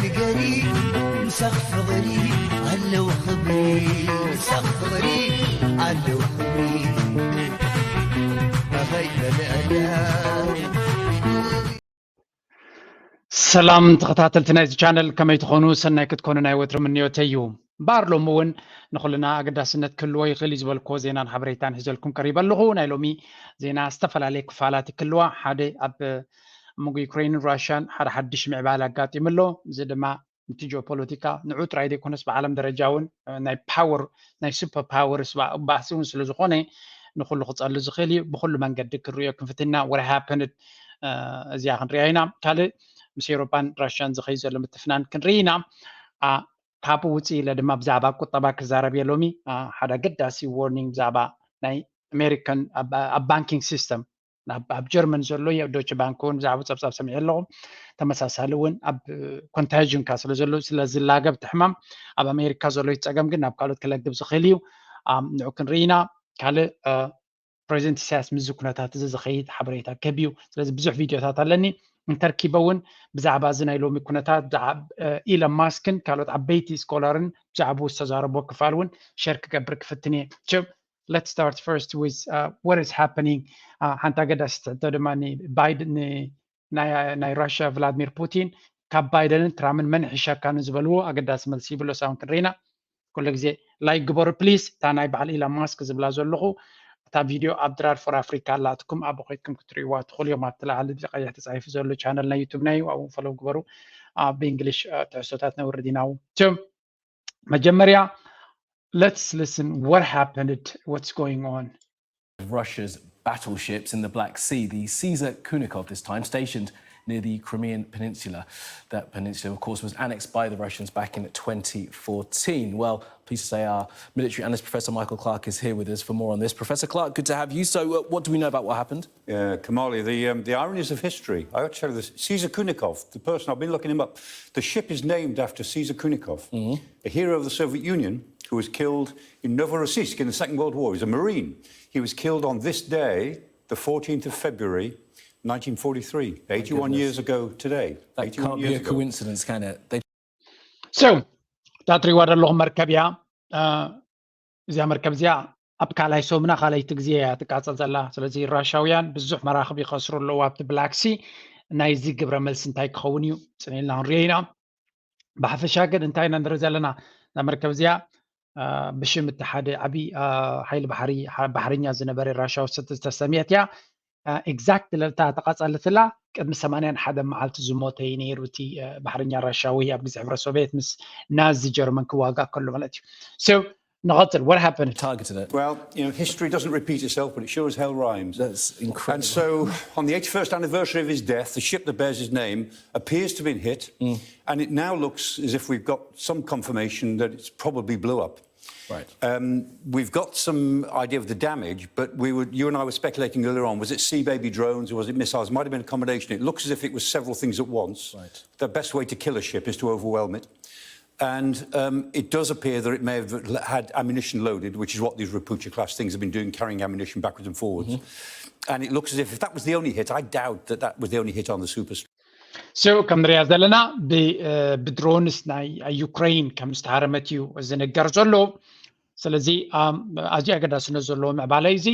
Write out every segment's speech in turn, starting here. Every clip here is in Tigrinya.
ንገሪ ምሳኽ ፍቕሪ ኣለዉ ክብሪ ምሳኽ ፍቕሪ ኣለዉ ክብሪ ኣኸይ በለዕዳ ሰላም ተኸታተልቲ ናይዚ ቻነል ከመይ ትኾኑ? ሰናይ ክትኮኑ ናይ ወትሩ ምንዮተይ እዩ። እምበኣር ሎሚ እውን ንኹልና ኣገዳስነት ክህልዎ ይኽእል እዩ ዝበልክዎ ዜናን ሓበሬታን ሒዘልኩም ቀሪበ ኣለኹ። ናይ ሎሚ ዜና ዝተፈላለየ ክፋላት ይክልዋ። ሓደ ኣብ መንጎ ዩክሬንን ራሽያን ሓደ ሓድሽ ምዕባለ ኣጋጢሙ ኣሎ። እዚ ድማ እቲ ጂኦፖለቲካ ንዑ ጥራይ ዘይኮነስ ብዓለም ደረጃ እውን ናይ ፓወር ናይ ሱፐር ፓወርስ ባእሲ እውን ስለዝኾነ ንኩሉ ክፀሉ ዝኽእል እዩ። ብኩሉ መንገዲ ክንሪኦ ክንፍትና ወረ ሃፐንድ እዚኣ ክንሪኣ ኢና። ካልእ ምስ ኤውሮፓን ራሽያን ዝኸይ ዘሎ ምትፍናን ክንርኢ ኢና። ካብ ውፅእ ኢለ ድማ ብዛዕባ ቁጠባ ክዛረብ እየ ሎሚ። ሓደ ኣገዳሲ ዋርኒንግ ብዛዕባ ናይ ኣሜሪካን ኣብ ባንኪንግ ሲስተም ኣብ ጀርመን ዘሎ ዶች ባንክ እውን ብዛዕባ ፀብፃብ ሰሚዐ ኣለኹ። ተመሳሳሊ እውን ኣብ ኮንታጅን ካ ስለ ዘሎ ስለ ዝላገብ እቲ ሕማም ኣብ ኣሜሪካ ዘሎ እቲ ፀገም ግን ናብ ካልኦት ክለግብ ዝኽእል እዩ። ንዑ ክንርኢ ኢና። ካልእ ፕሬዚደንት ኢሳያስ ምስዚ ኩነታት እዚ ዝኸይድ ሓበሬታ ከብ እዩ። ስለዚ ብዙሕ ቪድዮታት ኣለኒ እንተርኪበ እውን ብዛዕባ እዚ ናይ ሎሚ ኩነታት ኢለን ማስክን ካልኦት ዓበይቲ ስኮላርን ብዛዕባኡ ዝተዛረቦ ክፋል እውን ሸር ክገብር ክፍትን እየ። Let's start first with uh, what is happening. ሓንቲ ኣገዳሲት ሕቶ ድማ ባይደን ናይ ራሽያ ቭላድሚር ፑቲን ካብ ባይደንን ትራምን መን ይሕሸካ ንዝበልዎ ኣገዳሲ መልሲ ይብሎ ሳውን ክንርኢና። ኩሉ ግዜ ላይክ ግበሩ ፕሊስ። እታ ናይ በዓል ኢላን ማስክ ዝብላ ዘለኹ እታ ቪድዮ ኣብ ድራር ፎር ኣፍሪካ ኣላትኩም ኣብ ኮይትኩም ክትርእይዋ ትኽእሉ እዮም። ኣብቲ ላዕሊ ብቀይሕ ተፃሒፉ ዘሎ ቻነል ናይ ዩቱብ ናይ ኣብኡ ፈለው ግበሩ። ብእንግሊሽ ትሕዝቶታት ነውርድ ኢና። መጀመርያ let's listen what happened, what's going on. Russia's battleships in the Black Sea, the Caesar Kunikov this time, stationed near the Crimean Peninsula. That peninsula, of course, was annexed by the Russians back in twenty fourteen. Well, pleased to say our military analyst, Professor Michael Clark, is here with us for more on this. Professor Clark, good to have you. So, uh, what do we know about what happened? Uh, Kamali, the, um, the ironies of history. I ought to tell you this. Caesar Kunikov, the person, I've been looking him up. The ship is named after Caesar Kunikov, mm-hmm. a hero of the Soviet Union who was killed in Novorossiysk in the Second World War. He was a Marine. He was killed on this day, the fourteenth of February, nineteen forty-three, eighty-one years ago today. That can't be a coincidence, can it? They... So, እታ ትሪእዋ ዘለኹም መርከብ እያ። እዚኣ መርከብ እዚኣ ኣብ ካልኣይ ሰሙና ካልኣይቲ ግዜ እያ ትቃፀል ዘላ። ስለዚ ራሻውያን ብዙሕ መራኽብ ይኸስሩ ኣለዉ ኣብቲ ብላክ ሲ። ናይዚ ግብረ መልሲ እንታይ ክኸውን እዩ ፅን ኢልና ክንሪኦ ኢና። ብሓፈሻ ግን እንታይ ኢና ንርኢ ዘለና? እዛ መርከብ እዚኣ ብሽም እቲ ሓደ ዓብዪ ሓይሊ ባሕሪ ባሕረኛ ዝነበረ ራሻዊ ዝተሰምየት እያ። ኤግዛክት ለታ ተቃጸለትላ ቅድሚ ሰማንያን ሓደን መዓልቲ ዝሞተ እዩ ነይሩ እቲ ባሕረኛ ራሻዊ ኣብ ግዜ ሕብረት ሶቪየት ምስ ናዚ ጀርመን ክዋጋእ ከሎ ማለት እዩ። So ንቐጽል፣ what happened? Targeted it. Well, you know, history doesn't repeat itself, but it sure as hell rhymes. That's incredible. And so, on the eighty-first anniversary of his death, the ship that bears his name appears to have been hit, mm. and it now looks as if we've got some confirmation that it's probably blew up. Right. Um, we've got some idea of the damage, but we were, you and I were speculating earlier on, was it sea baby drones or was it missiles? It might have been a combination. It looks as if it was several things at once. Right. The best way to kill a ship is to overwhelm it. And um, it does appear that it may have had ammunition loaded, which is what these Rapucha class things have been doing, carrying ammunition backwards and forwards. Mm-hmm. And it looks as if, if that was the only hit, I doubt that that was the only hit on the super. So ከም ንሪኣ ዘለና ብድሮንስ ናይ ዩክሬን ከም ዝተሃረመት እዩ ዝንገር ዘሎ። ስለዚ ኣዝዩ ኣገዳስነት ዘለዎ ምዕባለ እዚ።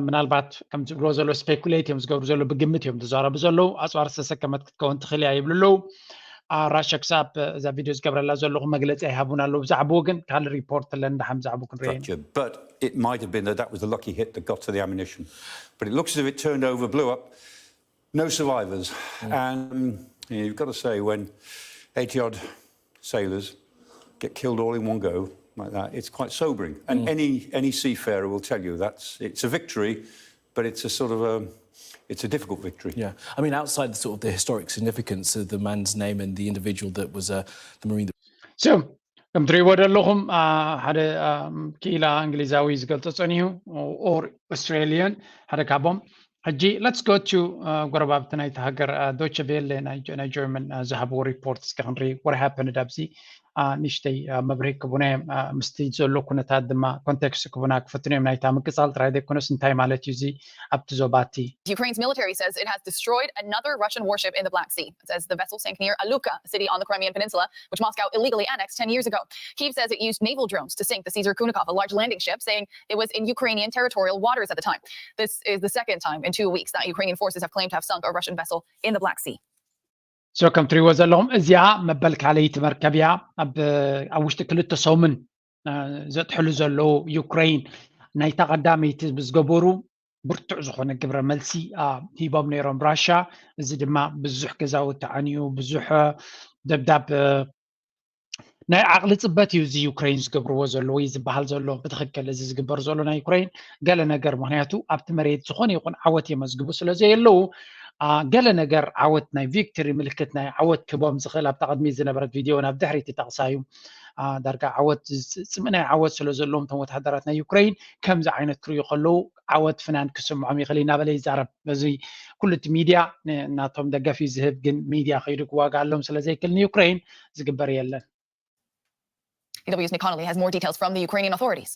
ምናልባት ከም ዝብሎ ዘሎ ስፔኩሌት እዮም ዝገብሩ ዘለዉ፣ ብግምት እዮም ዝዛረቡ ዘለዉ። ኣፅዋር ዝተሰከመት ክትከውን ትኽእል እያ ይብሉ ኣለዉ። ራሻ ክሳብ እዛ ቪድዮ ዝገብረላ ዘለኹ መግለፂ ኣይሃቡን ኣለዉ ብዛዕባኡ፣ ግን ካልእ ሪፖርት ኣለኒ ደሓን ብዛዕባኡ ክንሪኦ ኢና። But it might have been that that was the lucky hit that got to the ammunition. But it looks as if it turned over, blew up. No survivors. And um, you've got to say, when eighty odd sailors get killed all in one go like that, it's quite sobering. And any any seafarer will tell you that's it's a victory, but it's a sort of a it's a difficult victory. Yeah, I mean, outside the sort of the historic significance of the man's name and the individual that was uh, the marine. That... So ከም ትሪእዎ ዘለኹም ሓደ ክኢላ እንግሊዛዊ ዝገልጾ ጸኒሑ፣ ኦር ኦስትሬሊያን ሓደ ካቦም። ሕጂ let's go to ጎረባብቲ ናይቲ ሃገር። ዶቸ ቬለ ናይ ጀርመን ዝሃብዎ ሪፖርት እስከ ክንርኢ። What happened ኣብዚ ንሽተይ መብርሂ ክቡና እዮም። ምስቲ ዘሎ ኩነታት ድማ ኮንቴክስት ክቡና ክፍትኑ እዮም። ናይታ ምቅፃል ጥራይ ዘይኮነስ እንታይ ማለት እዩ እዚ ኣብቲ ዞባቲ? Ukraine's military says it has destroyed another Russian warship in the Black Sea. It says the vessel sank near Aluka, a city on the Crimean Peninsula, which Moscow illegally annexed ten years ago. Kyiv says it used naval drones to sink the Caesar Kunikov, a large landing ship, saying it was in Ukrainian territorial waters at the time. This is the second time in two weeks that Ukrainian forces have claimed to have sunk a Russian vessel in the Black Sea. So ከም ትሪእዎ ዘለኹም እዚኣ መበል ካልኣይቲ መርከብ እያ። ኣብ ውሽጢ ክልተ ሰሙን ዘጥሕሉ ዘለዉ ዩክሬን ናይታ ቀዳመይቲ ብዝገበሩ ብርቱዕ ዝኾነ ግብረ መልሲ ሂቦም ነይሮም ራሻ። እዚ ድማ ብዙሕ ገዛውቲ ዓንዩ፣ ብዙሕ ደብዳብ ናይ ዓቕሊ ፅበት እዩ እዚ ዩክሬን ዝገብርዎ ዘሎ ወይ ዝበሃል ዘሎ። ብትኽክል እዚ ዝግበር ዘሎ ናይ ዩክሬን ገለ ነገር፣ ምክንያቱ ኣብቲ መሬት ዝኾነ ይኹን ዓወት የመዝግቡ ስለ ዘየለዉ ገለ ነገር ዓወት ናይ ቪክቶሪ ምልክት ናይ ዓወት ክቦም ዝኽእል ኣብታ ቅድሚ ዝነበረት ቪድዮ ናብ ድሕሪት ይጠቕሳ እዩ። ዳርጋ ዓወት ጽምእ ናይ ዓወት ስለ ዘለዎም እቶም ወታደራት ናይ ዩክሬን ከምዚ ዓይነት ክርእዩ ከለዉ ዓወት ፍናን ክስምዖም ይኽእል እናበለ ይዛረብ። በዚ ኩሉ እቲ ሚድያ ናቶም ደገፍ እዩ ዝህብ፣ ግን ሚድያ ከይዱ ክዋጋ ኣሎም ስለ ዘይክእል ንዩክሬን ዝግበር የለን። W's Nick Connolly has more details from the Ukrainian authorities.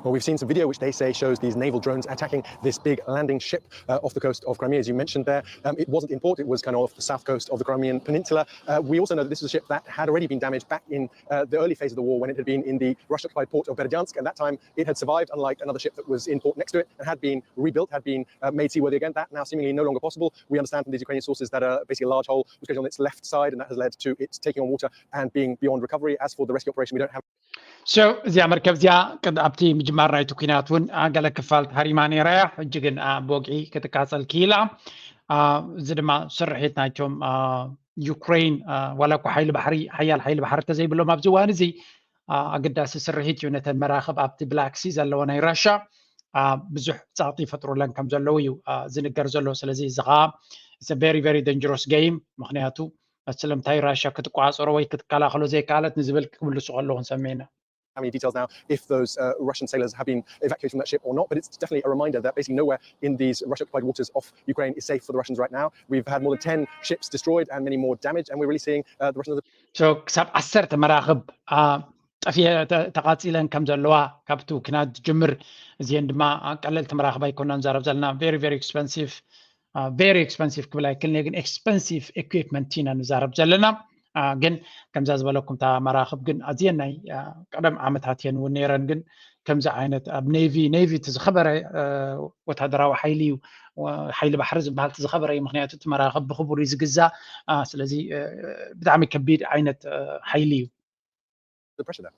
Well, we've seen some video which they say shows these naval drones attacking this big landing ship uh, off the coast of Crimea, as you mentioned there. Um, it wasn't in port, it was kind of off the south coast of the Crimean Peninsula. Uh, we also know that this was a ship that had already been damaged back in uh, the early phase of the war when it had been in the Russian occupied port of Berdyansk. At that time, it had survived, unlike another ship that was in port next to it and had been rebuilt, had been uh, made seaworthy again. That now seemingly no longer possible. We understand from these Ukrainian sources that uh, basically a large hole was created on its left side, and that has led to it taking on water and being beyond recovery. As for the rescue operation, we don't have So እዚኣ መርከብ እዚኣ ኣብቲ ምጅማር ናይቲ ኩናት እውን ገለ ክፋል ተሃሪማ ነይራ እያ። ሕጂ ግን ብወግዒ ክትቃፀል ክኢላ። እዚ ድማ ስርሒት ናይቶም ዩክሬን ዋላ እኳ ሓይሊ ባሕሪ ሓያል ሓይሊ ባሕሪ ተዘይብሎም ኣብዚ እዋን እዚ ኣገዳሲ ስርሒት እዩ። ነተን መራኽብ ኣብቲ ብላክ ሲ ዘለዋ ናይ ራሻ ብዙሕ ፃቕጢ ይፈጥሩለን ከም ዘለዉ እዩ ዝንገር ዘሎ። ስለዚ እዚ ከዓ very very dangerous game፣ ምክንያቱ ስለምንታይ ራሽያ ክትቋፀሮ ወይ ክትከላኸሎ ዘይከኣለት ንዝብል ክምልሱ ከለዉ ክንሰምዕ ኢና። How many details now if those uh, Russian sailors have been evacuated from that ship or not, but it's definitely a reminder that basically nowhere in these Russia occupied waters off Ukraine is safe for the Russians right now. We've had more than ten ships destroyed and many more damaged, and we're really seeing uh, the Russians. So ክሳብ ዓሰርተ መራኽብ ጠፊ ተቃፂለን ከም ዘለዋ ካብቲ ኩናት ዝጅምር፣ እዚአን ድማ ቀለልቲ መራኽብ ኣይኮናን ንዛረብ ዘለና። Very very expensive very expensive ክብል ኣይክልኒ፣ ግን expensive equipment ኢና ንዛረብ ዘለና። ግን ከምዛ ዝበለኩም እታ መራኽብ ግን ኣዝየን ናይ ቀደም ዓመታት እየን እውን ነይረን። ግን ከምዚ ዓይነት ኣብ ኔቪ፣ ኔቪ እቲ ዝኸበረ ወታደራዊ ሓይሊ እዩ፣ ሓይሊ ባሕሪ ዝበሃል እቲ ዝኸበረ እዩ። ምክንያቱ እቲ መራኽብ ብክቡር እዩ ዝግዛእ። ስለዚ ብጣዕሚ ከቢድ ዓይነት ሓይሊ እዩ። The pressure there.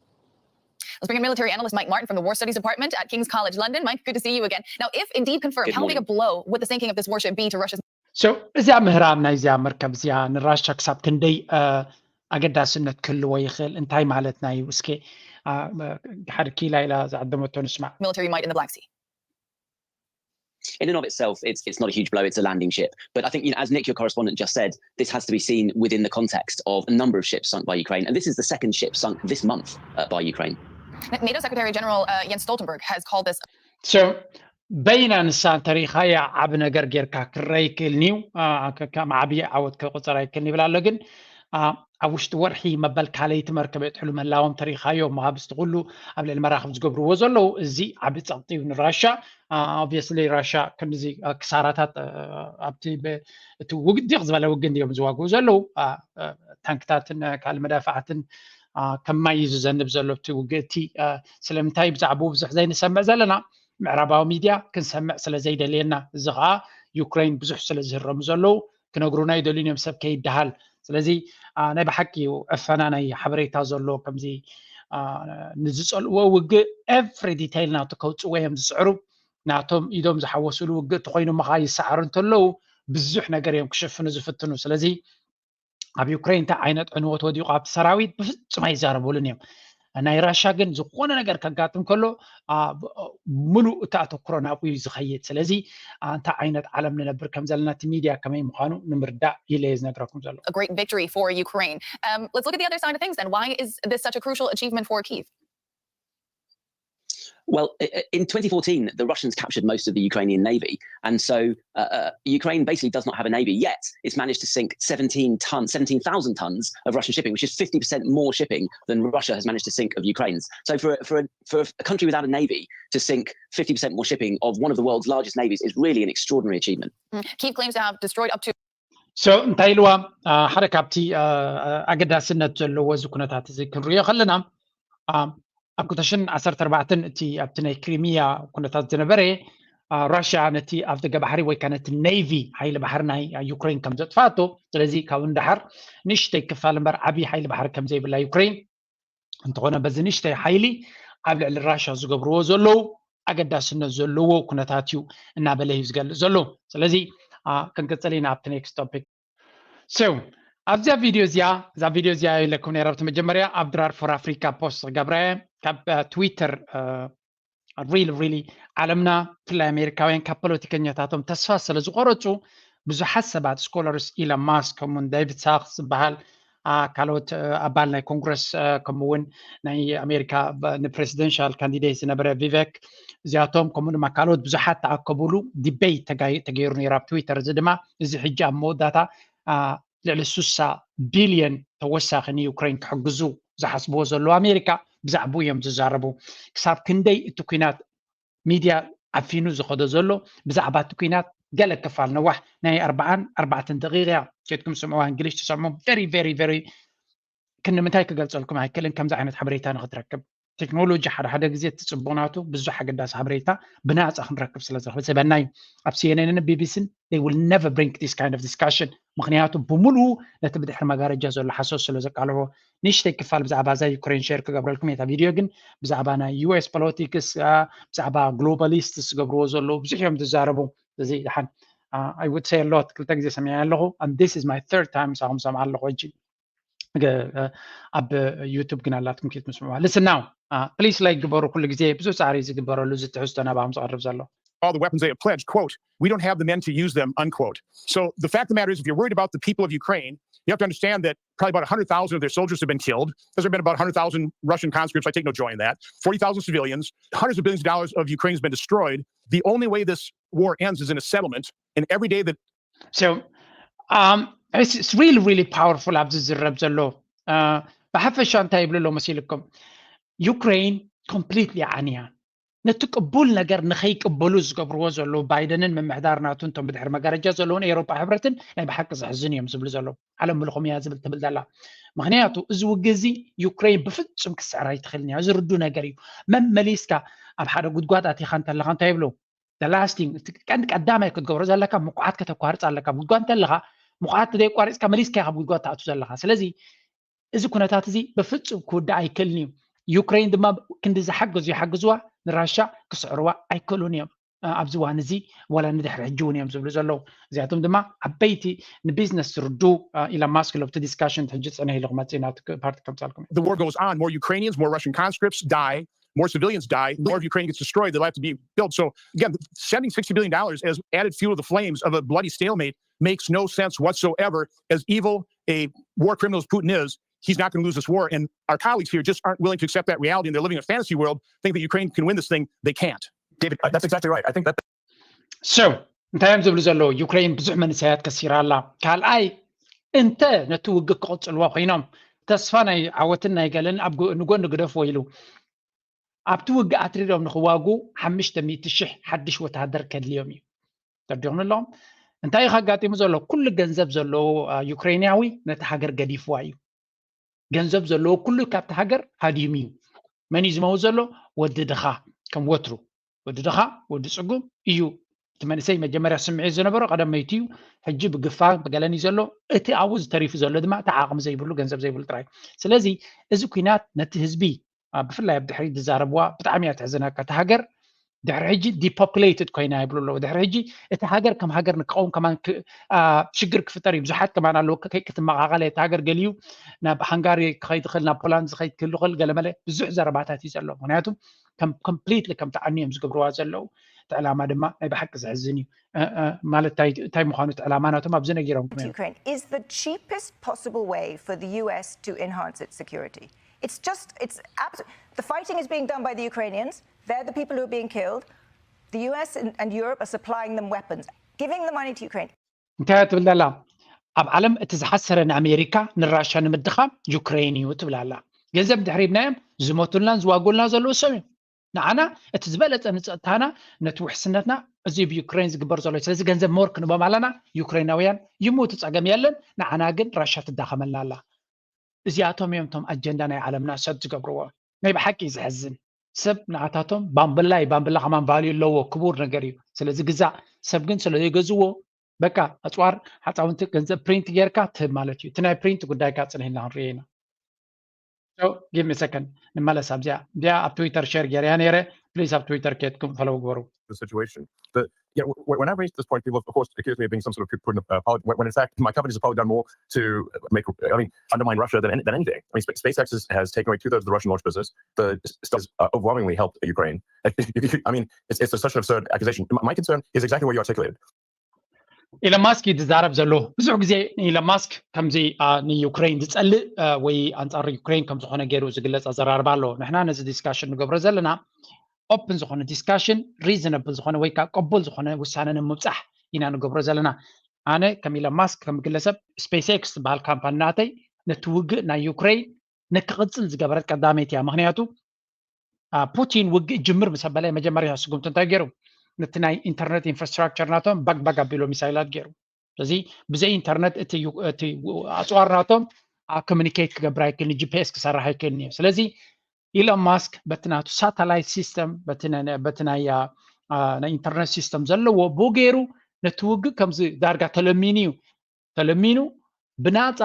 Let's bring in military analyst Mike Martin from the War Studies Department at King's College London. Mike, good to see you again. Now, if indeed confirmed, how big a blow would the sinking of this warship be to Russia's? So እዚኣ ምህራም ናይዚኣ መርከብ እዚኣ ንራሻ ክሳብ ክንደይ ኣገዳስነት ክህልዎ ይኽእል? እንታይ ማለት ናይ እስከ ሓደ ኪላ ኢላ ዝዓደመቶ ንስማዕ። Military might in the Black Sea. In and of itself, it's it's not a huge blow. It's a landing ship. But I think, you know, as Nick, your correspondent, just said, this has to be seen within the context of a number of ships sunk by Ukraine, and this is the second ship sunk this month uh, by Ukraine. NATO Secretary General uh, Jens Stoltenberg has called this. So በይና ንሳ እንተሪኢኻያ ዓቢ ነገር ጌርካ ክረኣ ይክእል እዩ። ከም ዓቢ ዓወት ክቁጸር ኣይክእልን ይብል ኣሎ። ግን ኣብ ውሽጢ ወርሒ መበል ካልኣይቲ መርከብ የጥሕሉ ምህላዎም ተሪኻዮ። ኣብ ዝቲ ኩሉ ኣብ ልዕሊ መራኽብ ዝገብርዎ ዘለዉ እዚ ዓቢ ጸቕጢ እዩ ንራሻ። Obviously ራሻ ክንዚ ክሳራታት ኣብቲ እቲ ውግዲቕ ዝበለ ውግን እዮም ዝዋግኡ ዘለዉ። ታንክታትን ካልእ መዳፍዓትን ከማይ እዩ ዝዘንብ ዘሎ እቲ ውግእቲ። ስለምንታይ ብዛዕባኡ ብዙሕ ዘይንሰምዕ ዘለና? ምዕራባዊ ሚድያ ክንሰምዕ ስለ ዘይደልየና፣ እዚ ከዓ ዩክሬን ብዙሕ ስለ ዝህረሙ ዘለዉ ክነግሩና ይደልዩን እዮም ሰብ ከይደሃል። ስለዚ ናይ ብሓቂ እዩ ዕፈና ናይ ሓበሬታ ዘሎ። ከምዚ ንዝፀልእዎ ውግእ every detail ናቱ ከውፅዎ እዮም ዝፅዕሩ። ናቶም ኢዶም ዝሓወሱሉ ውግእ ተኮይኑ ምካ ይሰዓሩ እንተለዉ ብዙሕ ነገር እዮም ክሽፍኑ ዝፍትኑ። ስለዚ ኣብ ዩክሬን እንታይ ዓይነት ዕንወት ወዲቑ ኣብቲ ሰራዊት ብፍጹም ኣይዛረቡሉን እዮም። ናይ ራሻ ግን ዝኾነ ነገር ከጋጥም ከሎ ምሉእ እቲ ኣተኩሮ ናብኡ እዩ ዝኸይድ። ስለዚ እንታይ ዓይነት ዓለም ንነብር ከም ዘለና እቲ ሚድያ ከመይ ምዃኑ ንምርዳእ ኢለ እየ ዝነግረኩም ዘሎ። A great victory for Ukraine. Um, let's look at the other side of things then. Why is this such a crucial achievement for Kyiv? Well, i- i- in twenty fourteen, the Russians captured most of the Ukrainian navy. And so uh, uh, Ukraine basically does not have a navy yet. It's managed to sink seventeen tons, seventeen thousand tons of Russian shipping, which is fifty percent more shipping than Russia has managed to sink of Ukraine's. So for, a- for, a, for a country without a navy to sink fifty percent more shipping of one of the world's largest navies is really an extraordinary achievement. Kyiv claims to have destroyed up to So እንታይ ኢልዋ? ሓደ ካብቲ ኣገዳስነት ዘለዎ እዚ ኩነታት እዚ ክንሪኦ ከለና ኣብ ክልተ ሽሕን ዓሰርተ ኣርባዕተን እቲ ኣብቲ ናይ ክሪሚያ ኩነታት ዝነበረ ራሽያ ነቲ ኣብ ደገ ባሕሪ ወይ ከዓ ነቲ ኔቪ ሓይሊ ባሕሪ ናይ ዩክሬን ከም ዘጥፋኣቶ፣ ስለዚ ካብኡ ንደሓር ንእሽተይ ክፋል እምበር ዓብዪ ሓይሊ ባሕሪ ከም ዘይብላ ዩክሬን፣ እንተኾነ በዚ ንእሽተይ ሓይሊ ኣብ ልዕሊ ራሽያ ዝገብርዎ ዘለዉ ኣገዳስነት ዘለዎ ኩነታት እዩ እናበለ እዩ ዝገልጽ ዘሎ። ስለዚ ክንቅጽል ኢና ኣብቲ next topic። So ኣብዚኣ ቪድዮ እዚኣ እዛ ቪድዮ እዚኣ ኢለኩም ነይረ ኣብቲ መጀመርያ ኣብ ድራር for Africa post ዝገብረ ካብ ትዊተር really really ዓለምና ብፍላይ ኣሜሪካውያን ካብ ፖለቲከኛታቶም ተስፋ ስለ ዝቆረፁ ብዙሓት ሰባት scholars ኢለን ማስክ ከምኡውን ዴቪድ ሳክስ ዝበሃል ካልኦት ኣባል ናይ ኮንግረስ ከምኡውን ናይ ኣሜሪካ ንፕሬዚደንሻል ካንዲዴት ዝነበረ ቪቨክ እዚኣቶም ከምኡ ድማ ካልኦት ብዙሓት ተኣከቡሉ ዲቤት ተገይሩ ነይሩ ኣብ ትዊተር። እዚ ድማ እዚ ሕጂ ኣብ መወዳእታ ልዕሊ ሱሳ ቢልዮን ተወሳኺ ንዩክሬን ክሕግዙ ዝሓስብዎ ዘለዉ ኣሜሪካ ብዛዕባኡ እዮም ዝዛረቡ። ክሳብ ክንደይ እቲ ኩናት ሚድያ ዓፊኑ ዝኸዶ ዘሎ ብዛዕባ እቲ ኩናት ገለ ክፋል ነዋሕ ናይ ኣርባዓን ኣርባዕተን ደቂቃ እያ። ኬድኩም ስምዕዋ እንግሊሽ ትሰምዑ very very very ክንምንታይ ክገልፀልኩም ኣይክእልን ከምዚ ዓይነት ሓበሬታ ንክትረክብ። ቴክኖሎጂ ሓደ ሓደ ግዜ እቲ ፅቡቅ ናቱ ብዙሕ ኣገዳሲ ሓበሬታ ብናፃ ክንረክብ ስለ ዝኽእል ሰበናይ ኣብ ሲኤንኤንን ቢቢሲን they will never bring this kind of discussion ምክንያቱ ብምሉኡ ነቲ ብድሕሪ መጋረጃ ዘሎ ሓሶት ስለ ዘቃልቦ። ንእሽተይ ክፋል ብዛዕባ እዛ ዩክሬን ሸር ክገብረልኩም እየ እታ ቪድዮ ግን ብዛዕባ ናይ ዩኤስ ፖለቲክስ ብዛዕባ ግሎባሊስት ዝገብርዎ ዘለዉ ብዙሕ እዮም ዝዛረቡ። እዚ ድሓን I would say a lot ክልተ ግዜ ሰሚዐ ኣለኹ and this is my third time ሳኹም ሰምዓ ኣለኹ ሕጂ ኣብ ዩቱብ ግን ኣላትኩም ኬት ምስምዑ listen now please like ግበሩ ኩሉ ግዜ ብዙሕ ፃዕሪ ዝግበረሉ እዚ ትሕዝቶ ናባኹም ዝቐርብ ዘሎ all the weapons they have pledged, quote, we don't have the men to use them, unquote. So the fact of the matter is, if you're worried about the people of Ukraine, you have to understand that probably about one hundred thousand of their soldiers have been killed. There's been about one hundred thousand Russian conscripts. I take no joy in that. forty thousand civilians, hundreds of billions of dollars of Ukraine has been destroyed. The only way this war ends is in a settlement. And every day that So um, it's, it's really, really powerful ኣብዚ ዝረብ ዘሎ ብሓፈሻ እንታይ ይብሉ ኣለዉ መሲልኩም? ዩክሬን ኮምፕሊትሊ ዓንያ ነቲ ቅቡል ነገር ንኸይቅበሉ ዝገብርዎ ዘለዉ ባይደንን ምምሕዳር ናቱ እቶም ብድሕሪ መጋረጃ ዘለውን ኤሮፓ ሕብረትን ናይ ብሓቂ ዘሕዝን እዮም ዝብሉ ዘለዉ። ዓለም ምልኹም እያ ዝብል ትብል ዘላ ምክንያቱ እዚ ውግእ እዚ ዩክሬን ብፍጹም ክስዕር ኣይትኽእልን እያ። እዚ ርዱ ነገር እዩ። መመሊስካ ኣብ ሓደ ጉድጓድ ኣቲኻ እንተለኻ እንታይ ይብሉ? ላስቲንግ ቀንዲ ቀዳማይ ክትገብሮ ዘለካ ምኩዓት ከተቋርፅ ኣለካ። ጉድጓድ እንተለኻ ምኩዓት ዘይቋሪፅካ መሊስካ ካብ ጉድጓድ ትኣቱ ዘለኻ። ስለዚ እዚ ኩነታት እዚ ብፍጹም ክውዳእ ኣይክእልን እዩ። ዩክሬን ድማ ክንዲ ዝሓገዙ ይሓግዝዋ ንራሻ ክስዕርዋ ኣይክእሉን እዮም። ኣብዚ ዋን እዚ ዋላ ንድሕሪ ሕጂ እውን እዮም ዝብሉ ዘለዉ። እዚኣቶም ድማ ዓበይቲ ንቢዝነስ ዝርዱ ኢሎን ማስክ ለብቲ ዲስካሽን ሕጂ ፅነ ኢሉ ክመፅእ ኢና ፓርቲ ከምፃልኩም The war goes on. More Ukrainians, more Russian conscripts die. More civilians die. More of Ukraine gets destroyed. They'll have to be built. So again, sending sixty billion dollars as added fuel to the flames of a bloody stalemate makes no sense whatsoever. As evil a war criminal as Putin is, he's not going to lose this war. And our colleagues here just aren't willing to accept that reality. And they're living in a fantasy world, think that Ukraine can win this thing. They can't. David, uh, that's exactly right. I think that So እንታይ እዮም ዝብሉ ዘለዉ? ዩክሬን ብዙሕ መንእሰያት ከሲራ ኣላ። ካልኣይ እንተ ነቲ ውግእ ክቕጽልዎ ኮይኖም ተስፋ ናይ ዓወትን ናይ ገለን ኣብ ጎ- ንጎኒ ግደፍዎ ኢሉ ኣብቲ ውግእ ኣትሪሮም ንክዋጉ ሓሙሽተ ሚእቲ ሽሕ ሓድሽ ወታደር ከድልዮም እዩ። ተርዲኹም ኣለኹም እንታይ እዩ ከጋጢሙ ዘሎ? ኩሉ ገንዘብ ዘለዎ ዩክሬንያዊ ነቲ ሃገር ገዲፍዋ እዩ። ገንዘብ ዘለዎ ኩሉ ካብቲ ሃገር ሃዲሙ እዩ። መን እዩ ዝመውት ዘሎ? ወዲ ድኻ ከም ወትሩ ወዲ ድኻ ወዲ ፅጉም እዩ። እቲ መንእሰይ መጀመርያ ስምዒት ዝነበሮ ቀደም መይቱ እዩ። ሕጂ ብግፋ ብገለን እዩ ዘሎ። እቲ ኣብኡ ዝተሪፉ ዘሎ ድማ እቲ ዓቕሚ ዘይብሉ ገንዘብ ዘይብሉ ጥራይ። ስለዚ እዚ ኩናት ነቲ ህዝቢ ብፍላይ ኣብ ድሕሪት ዝዛረብዋ ብጣዕሚ እያ ተሕዝነካ። እታ ሃገር ድሕሪ ሕጂ ዲፖፕሌትድ ኮይና ይብሉ ኣለዉ። ድሕሪ ሕጂ እቲ ሃገር ከም ሃገር ንክኸውን ከማን ሽግር ክፍጠር እዩ። ብዙሓት ከማን ኣለዉ ክትመቓቐለ እቲ ሃገር ገሊዩ ናብ ሃንጋሪ ክኸይድ ይኽእል ናብ ፖላንድ ዝኸይድ ክህሉ ይኽእል ገለመለ ብዙሕ ዘረባታት እዩ ዘሎ። ምክንያቱ ኮምፕሊትሊ ከም ተዓኑ እዮም ዝገብርዋ ዘለዉ። እቲ ዕላማ ድማ ናይ ብሓቂ ዘሕዝን እዩ። ማለት እንታይ ምዃኑ እቲ ዕላማ ናቶም ኣብዚ ነጊሮም Ukraine is the cheapest possible way for the U S to enhance its security. It's just, it's abs- the fighting is being done by the Ukrainians. They're the people who are being killed. The U S and, and Europe are supplying them weapons, giving the money to Ukraine. እንታይ ትብል ኣላ? ኣብ ዓለም እቲ ዝሓሰረ ንኣሜሪካ ንራሻ ንምድኻም ዩክሬን እዩ ትብል ኣላ። ገንዘብ ድሕሪብናዮም ዝሞቱልናን ዝዋጉልና ዘለዉ ሰብ እዮም። ንዓና እቲ ዝበለፀ ንፀጥታና ነቲ ውሕስነትና እዚ ብዩክሬን ዝግበር ዘሎ። ስለዚ ገንዘብ ሞር ክንቦም ኣለና። ዩክሬናውያን ይሙቱ ፀገም የለን። ንዓና ግን ራሻ ትዳኸመልና ኣላ። እዚኣቶም እዮም እቶም ኣጀንዳ ናይ ዓለምና ሰት ዝገብርዎ። ናይ ብሓቂ ዘሕዝን። ሰብ ንኣታቶም ባምብላ እዩ። ባምብላ ከማን ቫልዩ ኣለዎ፣ ክቡር ነገር እዩ። ስለዚ ግዛእ። ሰብ ግን ስለ ዘይገዝዎ በቃ ኣፅዋር ሓፃውንቲ ገንዘብ ፕሪንት ጌርካ ትህብ ማለት እዩ። እቲ ናይ ፕሪንት ጉዳይካ ፅንሂልና ክንሪኦ ኢና። So give me a second፣ ንመለስ ኣብዚኣ። እዚኣ ኣብ ትዊተር ሸር ጌርያ ነይረ። ፕሊዝ ኣብ ትዊተር ኬድኩም ፈለው ግበሩ። The situation. The, yeah, w- w- when I raised this point, people of course accuse me of being some sort of Putin uh, apolog- when, when in fact my company's probably done more to make, I mean, undermine Russia than, any- than anything. I mean, Sp- SpaceX has, has taken away two thirds of the Russian launch business. The s- stuff has uh, overwhelmingly helped Ukraine. I mean, it's, it's such an absurd accusation. My, my concern is exactly what you articulated. ኢሎን ማስክ እዩ ዝዛረብ ዘሎ። ብዙሕ ግዜ ኢሎን ማስክ ከምዚ አ፣ ንዩክሬን ዝጸልእ አ፣ ወይ ኣንጻር ዩክሬን ከም ዝኾነ ገይሩ ዝግለጽ ኣዘራርባ ኣሎ። ንሕና ነዚ ዲስካሽን ንገብሮ ዘለና ኦፕን ዝኾነ ዲስካሽን፣ ሪዝነብል ዝኾነ ወይ ከዓ ቅቡል ዝኾነ ውሳነ ንምብጻሕ ኢና ንገብሮ ዘለና። ኣነ ከም ኢሎን ማስክ ከም ግለሰብ ስፔስ ኤክስ ዝበሃል ካምፓኒ ናተይ ነቲ ውግእ ናይ ዩክሬን ንክቕጽል ዝገበረት ቀዳመይቲ እያ። ምክንያቱ አ፣ ፑቲን ውግእ ጅምር ምስ ኣበለ መጀመርያ ስጉምቲ እንታይ ገይሩ? ነቲ ናይ ኢንተርነት ኢንፍራስትራክቸር ናቶም ባግ ባግ ኣቢሉ ሚሳይላት ገይሩ። ስለዚ ብዘይ ኢንተርነት እቲ ዩ- እቲ ኣፅዋር ናቶም ኮሚኒኬት ክገብር ኣይክእልን፣ ጂፒኤስ ክሰርሕ ኣይክእልን እዩ። ስለዚ ኢሎን ማስክ በቲ ናቱ ሳተላይት ሲስተም በቲ ናይ- በቲ ናይ አ፣ አ፣ ናይ ኢንተርነት ሲስተም ዘለዎ ብኡ ገይሩ ነቲ ውግእ ከምዚ ዳርጋ ተለሚኑ እዩ ተለሚኑ ብናፃ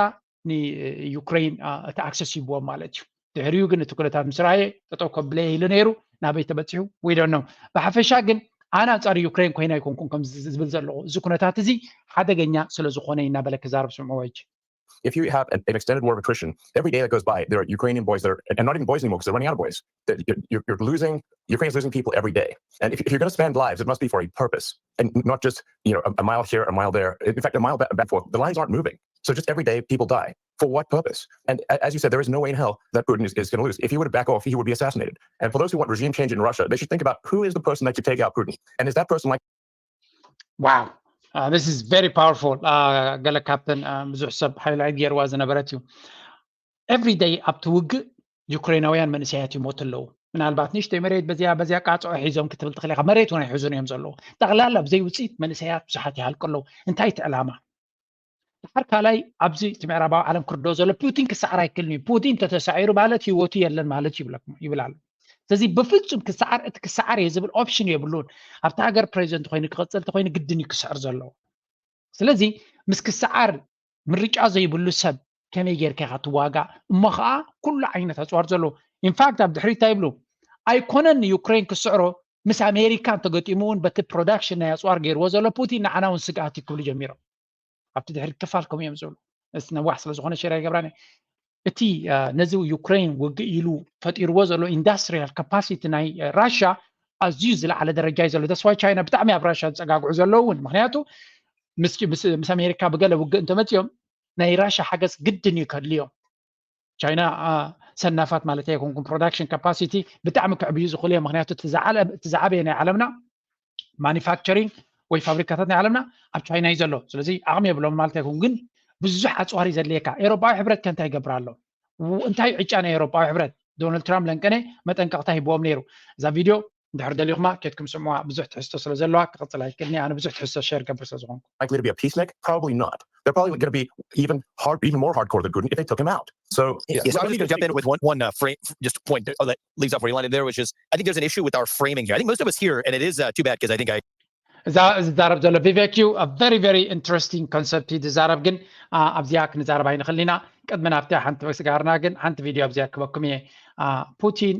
ንዩክሬን አ፣ እቲ ኣክሰስ ሂብዎም ማለት እዩ። ድሕሪኡ ግን እቲ ኩነታት ምስ ረኣየ ጠጠው ከብለየ ኢሉ ነይሩ። ናበይ ተበፂሑ? We don't know። ብሓፈሻ ግን ኣነ ኣንፃር ዩክሬን ኮይነ ኣይኮንኩን ከም ዝብል ዘለኹ። እዚ ኩነታት እዚ ሓደገኛ ስለ ዝኾነ እዩ እናበለ ክዛረብ ስምዕዎ ሕጂ። If you have an, an extended war of attrition, every day that goes by, there are Ukrainian boys that are, and not even boys anymore because they're running out of boys. That You're, you're, you're losing, Ukraine's losing people every day. And if, if you're going to spend lives, it must be for a purpose and not just, you know, a, a mile here, a mile there. In fact, a mile back, back and forth, the lines aren't moving. So just every day, people die. For what purpose? And a- as you said, there is no way in hell that Putin is, is going to lose. If he were to back off, he would be assassinated. And for those who want regime change in Russia, they should think about who is the person that should take out Putin. And is that person like Wow. Uh, this is very powerful. Uh, ገለ ካብተን uh, ብዙሕ ሰብ ሃይላይት ገይርዋ ዝነበረት እዩ። ኤቭሪ ደይ ኣብቲ ውግእ ዩክሬናውያን መንእሰያት ይሞቱ ኣለዉ። ምናልባት ንእሽተይ መሬት በዚያ በዚያ ቃፅዖ ሒዞም ክትብል ትኽእል ኢኻ። መሬት እውን ኣይሕዙን እዮም ዘለዉ። ጠቕላላ ብዘይ ውፅኢት መንእሰያት ብዙሓት ይሃልቁ ኣለዉ። እንታይ እቲ ዕላማ? ድሓር ካልኣይ ኣብዚ እቲ ምዕራባዊ ዓለም ክርድኦ ዘሎ ፑቲን ክሰዓር ኣይክእልን እዩ። ፑቲን እንተተሳዒሩ ማለት ህይወቱ የለን ማለት ይብለኩም ይብል ኣሎ። ስለዚ ብፍጹም ክሰዓር እቲ ክሰዓር እየ ዝብል ኦፕሽን የብሉን። ኣብቲ ሃገር ፕሬዚደንት ኮይኑ ክቐፅል እንተኮይኑ ግድን እዩ ክስዕር ዘለዎ። ስለዚ ምስ ክሰዓር ምርጫ ዘይብሉ ሰብ ከመይ ጌርካ ኢኻ ትዋጋእ? እሞ ከዓ ኩሉ ዓይነት ኣፅዋር ዘለዎ። ኢንፋክት ኣብ ድሕሪት እንታይ ይብሉ? ኣይኮነን ንዩክሬን ክስዕሮ ምስ ኣሜሪካ እንተገጢሙ እውን በቲ ፕሮዳክሽን ናይ ኣፅዋር ገይርዎ ዘሎ ፑቲን ንዓና እውን ስግኣት እዩ ክብሉ ጀሚሮም። ኣብቲ ድሕሪት ክፋል ከምኡ እዮም ዝብሉ። ነዋሕ ስለ ዝኾነ ሸር ኣይገብራን እየ። እቲ ነዚ ዩክሬን ውግእ ኢሉ ፈጢርዎ ዘሎ ኢንዳስትሪያል ካፓሲቲ ናይ ራሻ ኣዝዩ ዝለዓለ ደረጃ እዩ ዘሎ። ተስፋይ ቻይና ብጣዕሚ ኣብ ራሻ ዝፀጋግዑ ዘለዉ እውን ምክንያቱ ምስ ኣሜሪካ ብገለ ውግእ እንተመፅኦም ናይ ራሻ ሓገዝ ግድን እዩ ከድልዮም። ቻይና ሰናፋት ማለት ኣይኮንኩም ፕሮዳክሽን ካፓሲቲ ብጣዕሚ ክዕብዩ ዝኽእሉ እዮም። ምክንያቱ እቲ ዝዓበየ ናይ ዓለምና ማኒፋክቸሪንግ ወይ ፋብሪካታት ናይ ዓለምና ኣብ ቻይና እዩ ዘሎ። ስለዚ ዓቕሚ የብሎም ማለት ኣይኮን፣ ግን ብዙሕ ኣፅዋር እዩ ዘድልየካ። ኤሮጳዊ ሕብረት ከ እንታይ ይገብር ኣሎ? እንታይ እዩ ዕጫ ናይ ኤሮጳዊ ሕብረት? ዶናልድ ትራምፕ ለንቀነ መጠንቀቕታ ሂብዎም ነይሩ። እዛ ቪድዮ እንድሕር ደሊኹማ ኬድኩም ስምዑዋ። ብዙሕ ትሕዝቶ ስለ ዘለዋ ክቕፅል ኣይክእልን እየ። ኣነ ብዙሕ ትሕዝቶ ሸር ገብር ስለ ዝኾንኩ። Likely to be a peacenik? Probably not. They're probably going to be even hard, even more hardcore than Putin if they took him out. So Yes, I was just going to jump in with one, one uh, frame, just point oh, that leaves off where you landed there, which is I think there's an issue with our framing here. I think most of us here, and it is uh, too bad because I think I እዛ ዝዛረብ ዘሎ ቪቬክ እዩ። ቨሪ ቨሪ ኢንትረስቲንግ ኮንሰፕት እዩ ዝዛረብ፣ ግን ኣብዚኣ ክንዛረብ ኣይንኽእል ኢና። ቅድሚ ናብቲ ሓንቲ ስጋርና ግን ሓንቲ ቪድዮ ኣብዚኣ ክበኩም እየ። ፑቲን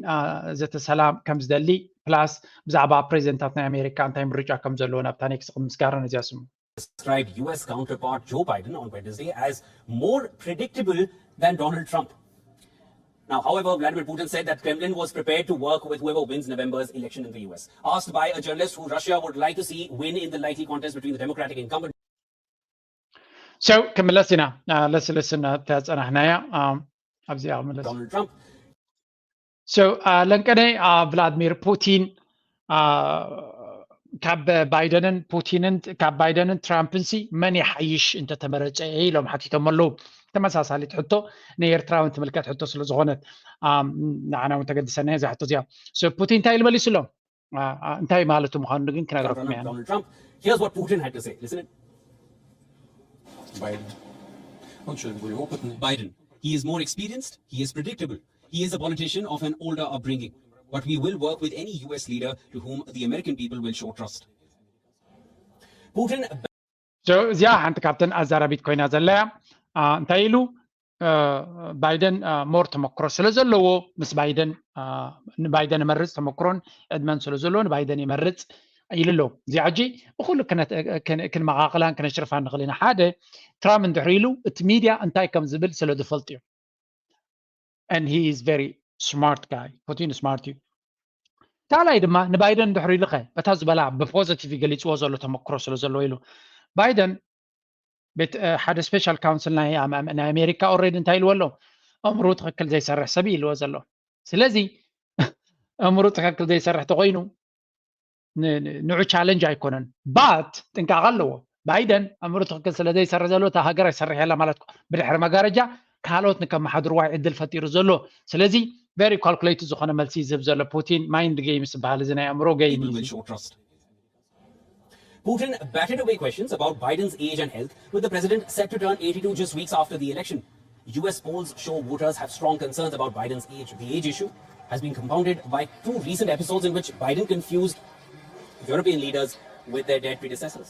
ዘተ ሰላም ከም ዝደሊ ፕላስ ብዛዕባ ፕሬዚደንታት ናይ ኣሜሪካ እንታይ ምርጫ ከም ዘለዎ ናብታ ኔክስት ምስጋር ነዚኣ ስሙ። Described U S counterpart Joe Biden on Wednesday as more predictable than Donald Trump. Now, however, Vladimir Putin said that Kremlin was prepared to work with whoever wins November's election in the U S. Asked by a journalist who Russia would like to see win in the likely contest between the Democratic incumbent So ክምለስ ኢና ለስልስና ተፀናሕናያ ኣብዚኣ ክምለስ Donald Trump, So ለንቀነ ቭላድሚር ፑቲን ካብ ባይደንን ፑቲንን ካብ ባይደንን ትራምፕን ሲ መን ይሓይሽ እንተተመረፀ ኢሎም ሓቲቶም ኣለዉ። ተመሳሳሊት ሕቶ ንኤርትራ እውን ትምልከት ሕቶ ስለ ዝኾነት ንዓና እውን ተገድሰና እዛ ሕቶ እዚኣ። ፑቲን እንታይ ኢሉ መሊሱ ኣሎ? እንታይ ማለቱ ምዃኑ ግን ክነግረኩም ኢና። Donald Trump. Here's what Putin had to say. Listen. Байден. Он что, более опытный? Biden. He is more experienced. He is predictable. He is a politician of an older upbringing. But we will work with any U S leader to whom the American people will show trust. Putin. እዚኣ ሓንቲ ካብተን ኣዛራቢት ኮይና ዘለያ እንታይ ኢሉ? ባይደን ሞር ተመክሮ ስለ ዘለዎ ምስ ባይደን ንባይደን ይመርፅ፣ ተመክሮን ዕድመን ስለ ዘለዎ ንባይደን ይመርፅ ኢሉ ኣለዉ። እዚኣ ሕጂ ብኩሉ ክንመቓቕላን ክነሽርፋን ንኽእል ኢና። ሓደ ትራምፕ እንድሕር ኢሉ እቲ ሚድያ እንታይ ከም ዝብል ስለ ዝፈልጥ እዩ። And he is very smart guy. ፑቲን ስማርት እዩ። ካልኣይ ድማ ንባይደን እንድሕር ኢሉ ኸ በታ ዝበላ ብፖዘቲቭ ገሊፅዎ ዘሎ ተመክሮ ስለ ዘለዎ ኢሉ ባይደን ቤት ሓደ ስፔሻል ካውንስል ናይ ኣሜሪካ ኦልሬዲ እንታይ ኢልዎ ኣሎ? ኣእምሮ ትክክል ዘይሰርሕ ሰብ ኢልዎ ዘሎ። ስለዚ ኣእምሮ ትክክል ዘይሰርሕ ተኮይኑ ንዑ ቻለንጅ ኣይኮነን። ባት ጥንቃቐ ኣለዎ። ባይደን ኣእምሮ ትክክል ስለ ዘይሰርሕ ዘሎ እታ ሃገር ኣይሰርሕ የላ ማለት ብድሕሪ መጋረጃ ካልኦት ንከመሓድርዋ ዕድል ፈጢሩ ዘሎ። ስለዚ very calculated ዝኾነ መልሲ ዝህብ ዘሎ ፑቲን ማይንድ ጌምስ ዝበሃል እዚ ናይ ኣእምሮ ገይም እዩ። Putin batted away questions about Biden's age and health, with the president set to turn eighty-two just weeks after the election. U S polls show voters have strong concerns about Biden's age. The age issue has been compounded by two recent episodes in which Biden confused European leaders with their dead predecessors.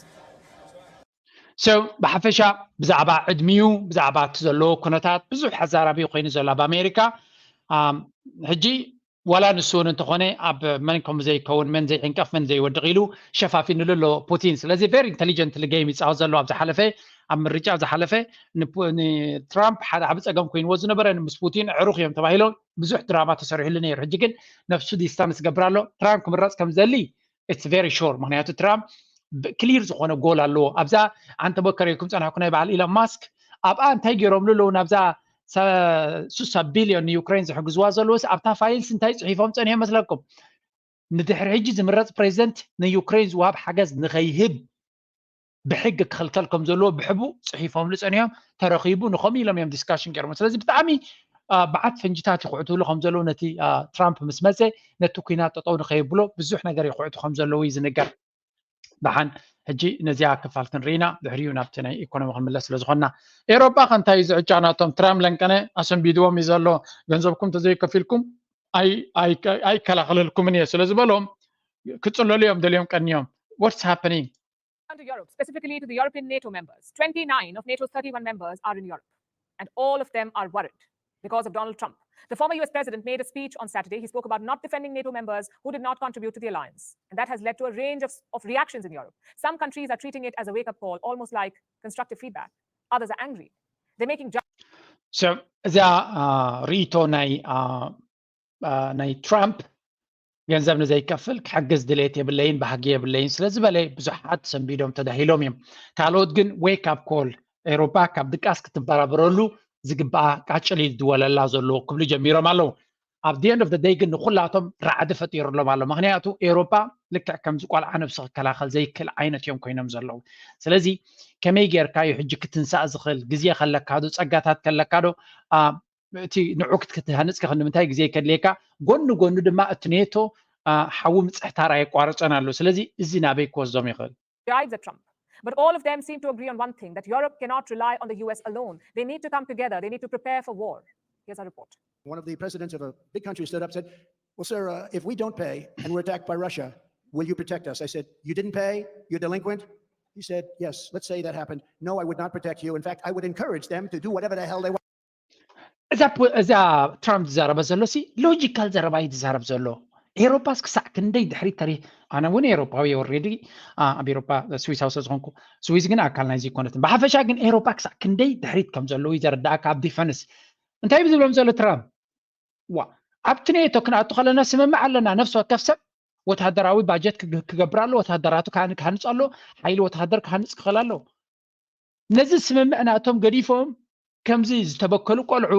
So ብሓፈሻ ብዛዕባ ዕድሚኡ ብዛዕባ እቲ ዘለዎ ኩነታት ብዙሕ ኣዛራቢ ኮይኑ ዘሎ ኣብ ኣሜሪካ ሕጂ ዋላ ንሱ እውን እንተኾነ ኣብ መን ከም ዘይከውን መን ዘይዕንቀፍ መን ዘይወድቕ ኢሉ ሸፋፊንሉ ኣሎ ፑቲን። ስለዚ very intelligent game ይፃወት ዘሎ ኣብ ዝሓለፈ ኣብ ምርጫ ኣብ ዝሓለፈ ንትራምፕ ሓደ ዓብ ፀገም ኮይንዎ ዝነበረ ምስ ፑቲን ዕሩኽ እዮም ተባሂሎም ብዙሕ ድራማ ተሰሪሕሉ ነይሩ። ሕጂ ግን ነፍሱ ዲስታንስ ገብር ኣሎ። ትራምፕ ክምረፅ ከም ዘሊ it's very sure። ምክንያቱ ትራምፕ ክሊር ዝኾነ ጎል ኣለዎ። ኣብዛ ኣንተ በከር ኢልኩም ፀናሕኩ ናይ በዓል ኢሎን ማስክ ኣብኣ እንታይ ገይሮምሉ ኣለዉ ናብዛ ስሳ ቢልዮን ንዩክሬን ዝሕግዝዋ ዘለዎስ ኣብታ ፋይልስ እንታይ ፅሒፎም ፀኒሖም መስለኩም? ንድሕሪ ሕጂ ዝምረፅ ፕሬዚደንት ንዩክሬን ዝወሃብ ሓገዝ ንኸይህብ ብሕጊ ክኽልከል ከም ዘለዎ ብሕቡእ ፅሒፎምሉ ፀኒሖም። ተረኺቡ ንኸምኡ ኢሎም እዮም ዲስካሽን ገይሮም። ስለዚ ብጣዕሚ በዓት ፍንጅታት ይኹዕትሉ ከም ዘለዉ ነቲ ትራምፕ ምስ መፀ ነቲ ኩናት ጠጠው ንኸየብሎ ብዙሕ ነገር ይኹዕቱ ከም ዘለዉ እዩ ዝንገር። ደሓን ሕጂ ነዚኣ ክፋል ክንርኢና ድሕሪኡ ናብቲ ናይ ኢኮኖሚ ክንምለስ ስለ ዝኾንና ኤሮጳ ከ እንታይ እዩ ዝዕጫ ናቶም? ትራምፕ ለንቀነ ኣሰንቢድዎም እዩ ዘሎ። ገንዘብኩም ተዘይከፊልኩም ኣይከላኸለልኩምን እየ ስለ ዝበሎም ክፅለሉ እዮም ደልዮም ቀንዮም። What's happening? Turn to Europe, specifically to the European NATO members. Twenty-nine of NATO's thirty-one members are in Europe, and all of them are worried because of Donald Trump. The former U S president made a speech on Saturday. He spoke about not defending NATO members who did not contribute to the alliance. And that has led to a range of, of reactions in Europe. Some countries are treating it as a wake up call, almost like constructive feedback. Others are angry. They're making So እዚኣ ርእይቶ ናይ ናይ ትራምፕ ገንዘብ ንዘይከፍል ክሕግዝ ድሌት የብለይን ባህጊ የብለይን ስለ ዝበለ ብዙሓት ሰንቢዶም ተዳሂሎም እዮም። ካልኦት ግን ዌክ ኣፕ ኮል ኤውሮፓ ካብ ድቃስ ክትበራበረሉ ዝግባኣ ቃጭል እዩ ዝድወለላ ዘሎ ክብሉ ጀሚሮም ኣለዉ። ኣብ the end of the day ግን ንኩላቶም ራዕዲ ፈጢሩሎም ኣሎ። ምክንያቱ ኤውሮፓ ልክዕ ከምዚ ቆልዓ ነብሲ ክከላኸል ዘይክእል ዓይነት እዮም ኮይኖም ዘለዉ። ስለዚ ከመይ ጌርካ እዩ ሕጂ ክትንሳእ ዝኽእል? ግዜ ከለካ ዶ ጸጋታት ከለካ ዶ እቲ ንዑ ክትሃንጽ ከ ንምንታይ ግዜ ከድልየካ? ጎኒ ጎኒ ድማ እቲ ኔቶ ሓዊ ምጽሕታር ኣየቋርጸን ኣሎ። ስለዚ እዚ ናበይ ክወስዶም ይኽእል? Dives at Trump. But all of them seem to agree on one thing, that Europe cannot rely on the U S alone. They need to come together. They need to prepare for war. Here's our report. One of the presidents of a big country stood up and said, "Well, sir, uh, if we don't pay and we're attacked by Russia, will you protect us?" I said, "You didn't pay? You're delinquent?" He said, "Yes, let's say that happened. No, I would not protect you. In fact, I would encourage them to do whatever the hell they want." እዛ ትራምፕ ዝዛረበ ዘሎ ሲ ሎጂካል ዘረባ እዩ ዝዛረብ ዘሎ። ኤሮፓስ ክሳዕ ክንደይ ድሕሪት ተሪ ኣነ እውን ኤሮፓዊ ኦልሬዲ ኣብ ኤሮፓ ስዊሳዊ ስለ ዝኾንኩ ስዊስ ግን ኣካል ናይዚ ይኮነትን። ብሓፈሻ ግን ኤሮፓ ክሳዕ ክንደይ ድሕሪት ከም ዘለዉ እዩ ዘረዳእካ ኣብ ዲፈንስ። እንታይ እዩ ዝብሎም ዘሎ ትራምፕ? ዋ ኣብቲ ኔቶ ክንኣቱ ከለና ስምምዕ ኣለና። ነፍሲ ወከፍ ሰብ ወተሃደራዊ ባጀት ክገብር ኣሎ። ወተሃደራቱ ክሃንፅ ኣሎ። ሓይሊ ወተሃደር ክሃንፅ ክኽእል ኣሎ። ነዚ ስምምዕ ናቶም ገዲፎም ከምዚ ዝተበከሉ ቆልዑ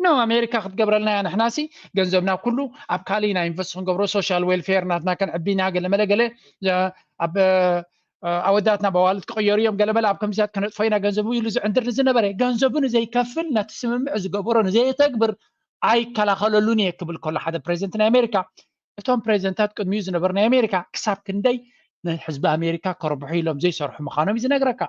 ኖ ኣሜሪካ ክትገብረልና እያ። ንሕናሲ ገንዘብና ኩሉ ኣብ ካሊእ ኢና ኢንቨስት ክንገብሮ፣ ሶሻል ዌልፌር ናትና ከንዕቢና ገለ መለ ገለ ኣብ ኣወዳትና በዋልት ክቕየሩ እዮም ገለ መለ ኣብ ከምዚያት ከነጥፎ ኢና ገንዘቡ ኢሉ ዝዕንድር ንዝነበረ፣ ገንዘቡ ንዘይከፍል፣ ነቲ ስምምዕ ዝገበሮ ንዘየተግብር ኣይከላኸለሉን እየ ክብል ከሎ ሓደ ፕሬዚደንት ናይ ኣሜሪካ፣ እቶም ፕሬዚደንታት ቅድሚኡ ዝነበሩ ናይ ኣሜሪካ ክሳብ ክንደይ ንህዝቢ ኣሜሪካ ከረብሑ ኢሎም ዘይሰርሑ ምዃኖም እዩ ዝነግረካ።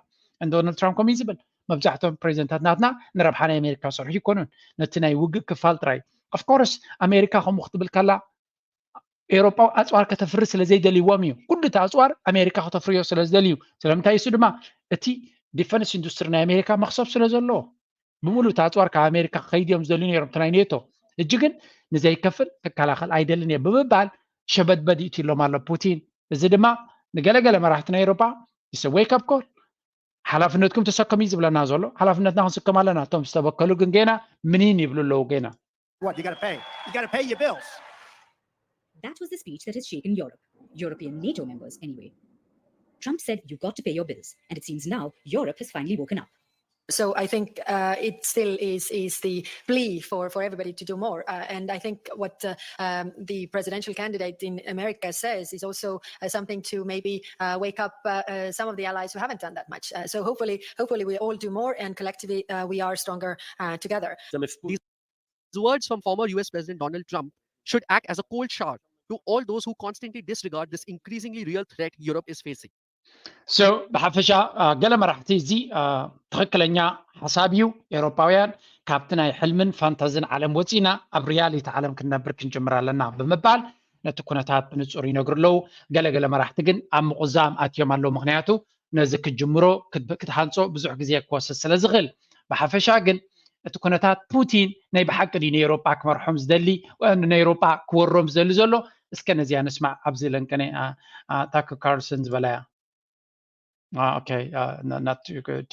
ዶናልድ ትራምፕ ከምኡ እዩ ዝብል። መብዛሕትኦም ፕሬዚደንታት ናትና ንረብሓ ናይ ኣሜሪካ ዝሰርሑ ይኮኑን፣ ነቲ ናይ ውግእ ክፋል ጥራይ። ኦፍኮርስ ኣሜሪካ ከምኡ ክትብል ከላ ኤውሮጳዊ ኣፅዋር ከተፍሪ ስለ ዘይደልይዎም እዩ። ኩሉ እቲ ኣፅዋር ኣሜሪካ ከተፍርዮ ስለ ዝደልዩ። ስለምንታይ? እሱ ድማ እቲ ዲፈንስ ኢንዱስትሪ ናይ ኣሜሪካ መክሰብ ስለ ዘለዎ ብምሉእ እቲ ኣፅዋር ካብ ኣሜሪካ ክኸይድ እዮም ዝደልዩ ነይሮም እቲ ናይ ኔቶ። ሕጂ ግን ንዘይከፍል ክከላኸል ኣይደልን እየ ብምባል ሸበድበድ ይእትሎም ኣሎ ፑቲን። እዚ ድማ ንገለገለ መራሕቲ ናይ ኤውሮጳ ይሰ ዌክ ኣፕ ኮል ሓላፍነትኩም ተሰከሙ እዩ ዝብለና ዘሎ። ሓላፍነትና ክንስከም ኣለና። እቶም ዝተበከሉ ግን ገና ምኒን ይብሉ ኣለዉ ገና። What, you gotta pay? You gotta pay your bills. That was the speech that has shaken Europe. European NATO members, anyway. Trump said you got to pay your bills, and it seems now Europe has finally woken up. So I think uh, it still is is the plea for for everybody to do more. Uh, and I think what uh, um, the presidential candidate in America says is also uh, something to maybe uh, wake up uh, uh, some of the allies who haven't done that much. Uh, so hopefully, hopefully we all do more, and collectively uh, we are stronger uh, together. them. If these words from former U S President Donald Trump should act as a cold shower to all those who constantly disregard this increasingly real threat Europe is facing. So ብሓፈሻ ገለ መራሕቲ እዚ ትኽክለኛ ሓሳብ እዩ። ኤውሮፓውያን ካብቲ ናይ ሕልምን ፋንታዝን ዓለም ወፂና ኣብ ሪያሊቲ ዓለም ክንነብር ክንጅምር ኣለና ብምባል ነቲ ኩነታት ብንፁር ይነግሩ ኣለዉ። ገለገለ መራሕቲ ግን ኣብ ምቑዛም ኣትዮም ኣለዉ። ምክንያቱ ነዚ ክትጅምሮ ክትሃንፆ ብዙሕ ግዜ ክወስድ ስለ ዝኽእል። ብሓፈሻ ግን እቲ ኩነታት ፑቲን ናይ ብሓቂ ድዩ ንኤውሮጳ ክመርሖም ዝደሊ፣ ንኤውሮጳ ክወሮም ዝደሊ ዘሎ? እስከ ነዚኣ ንስማዕ። ኣብዚ ለንቀነ ታክ ካርልሰን ዝበላያ። Okay, uh, not, not too good.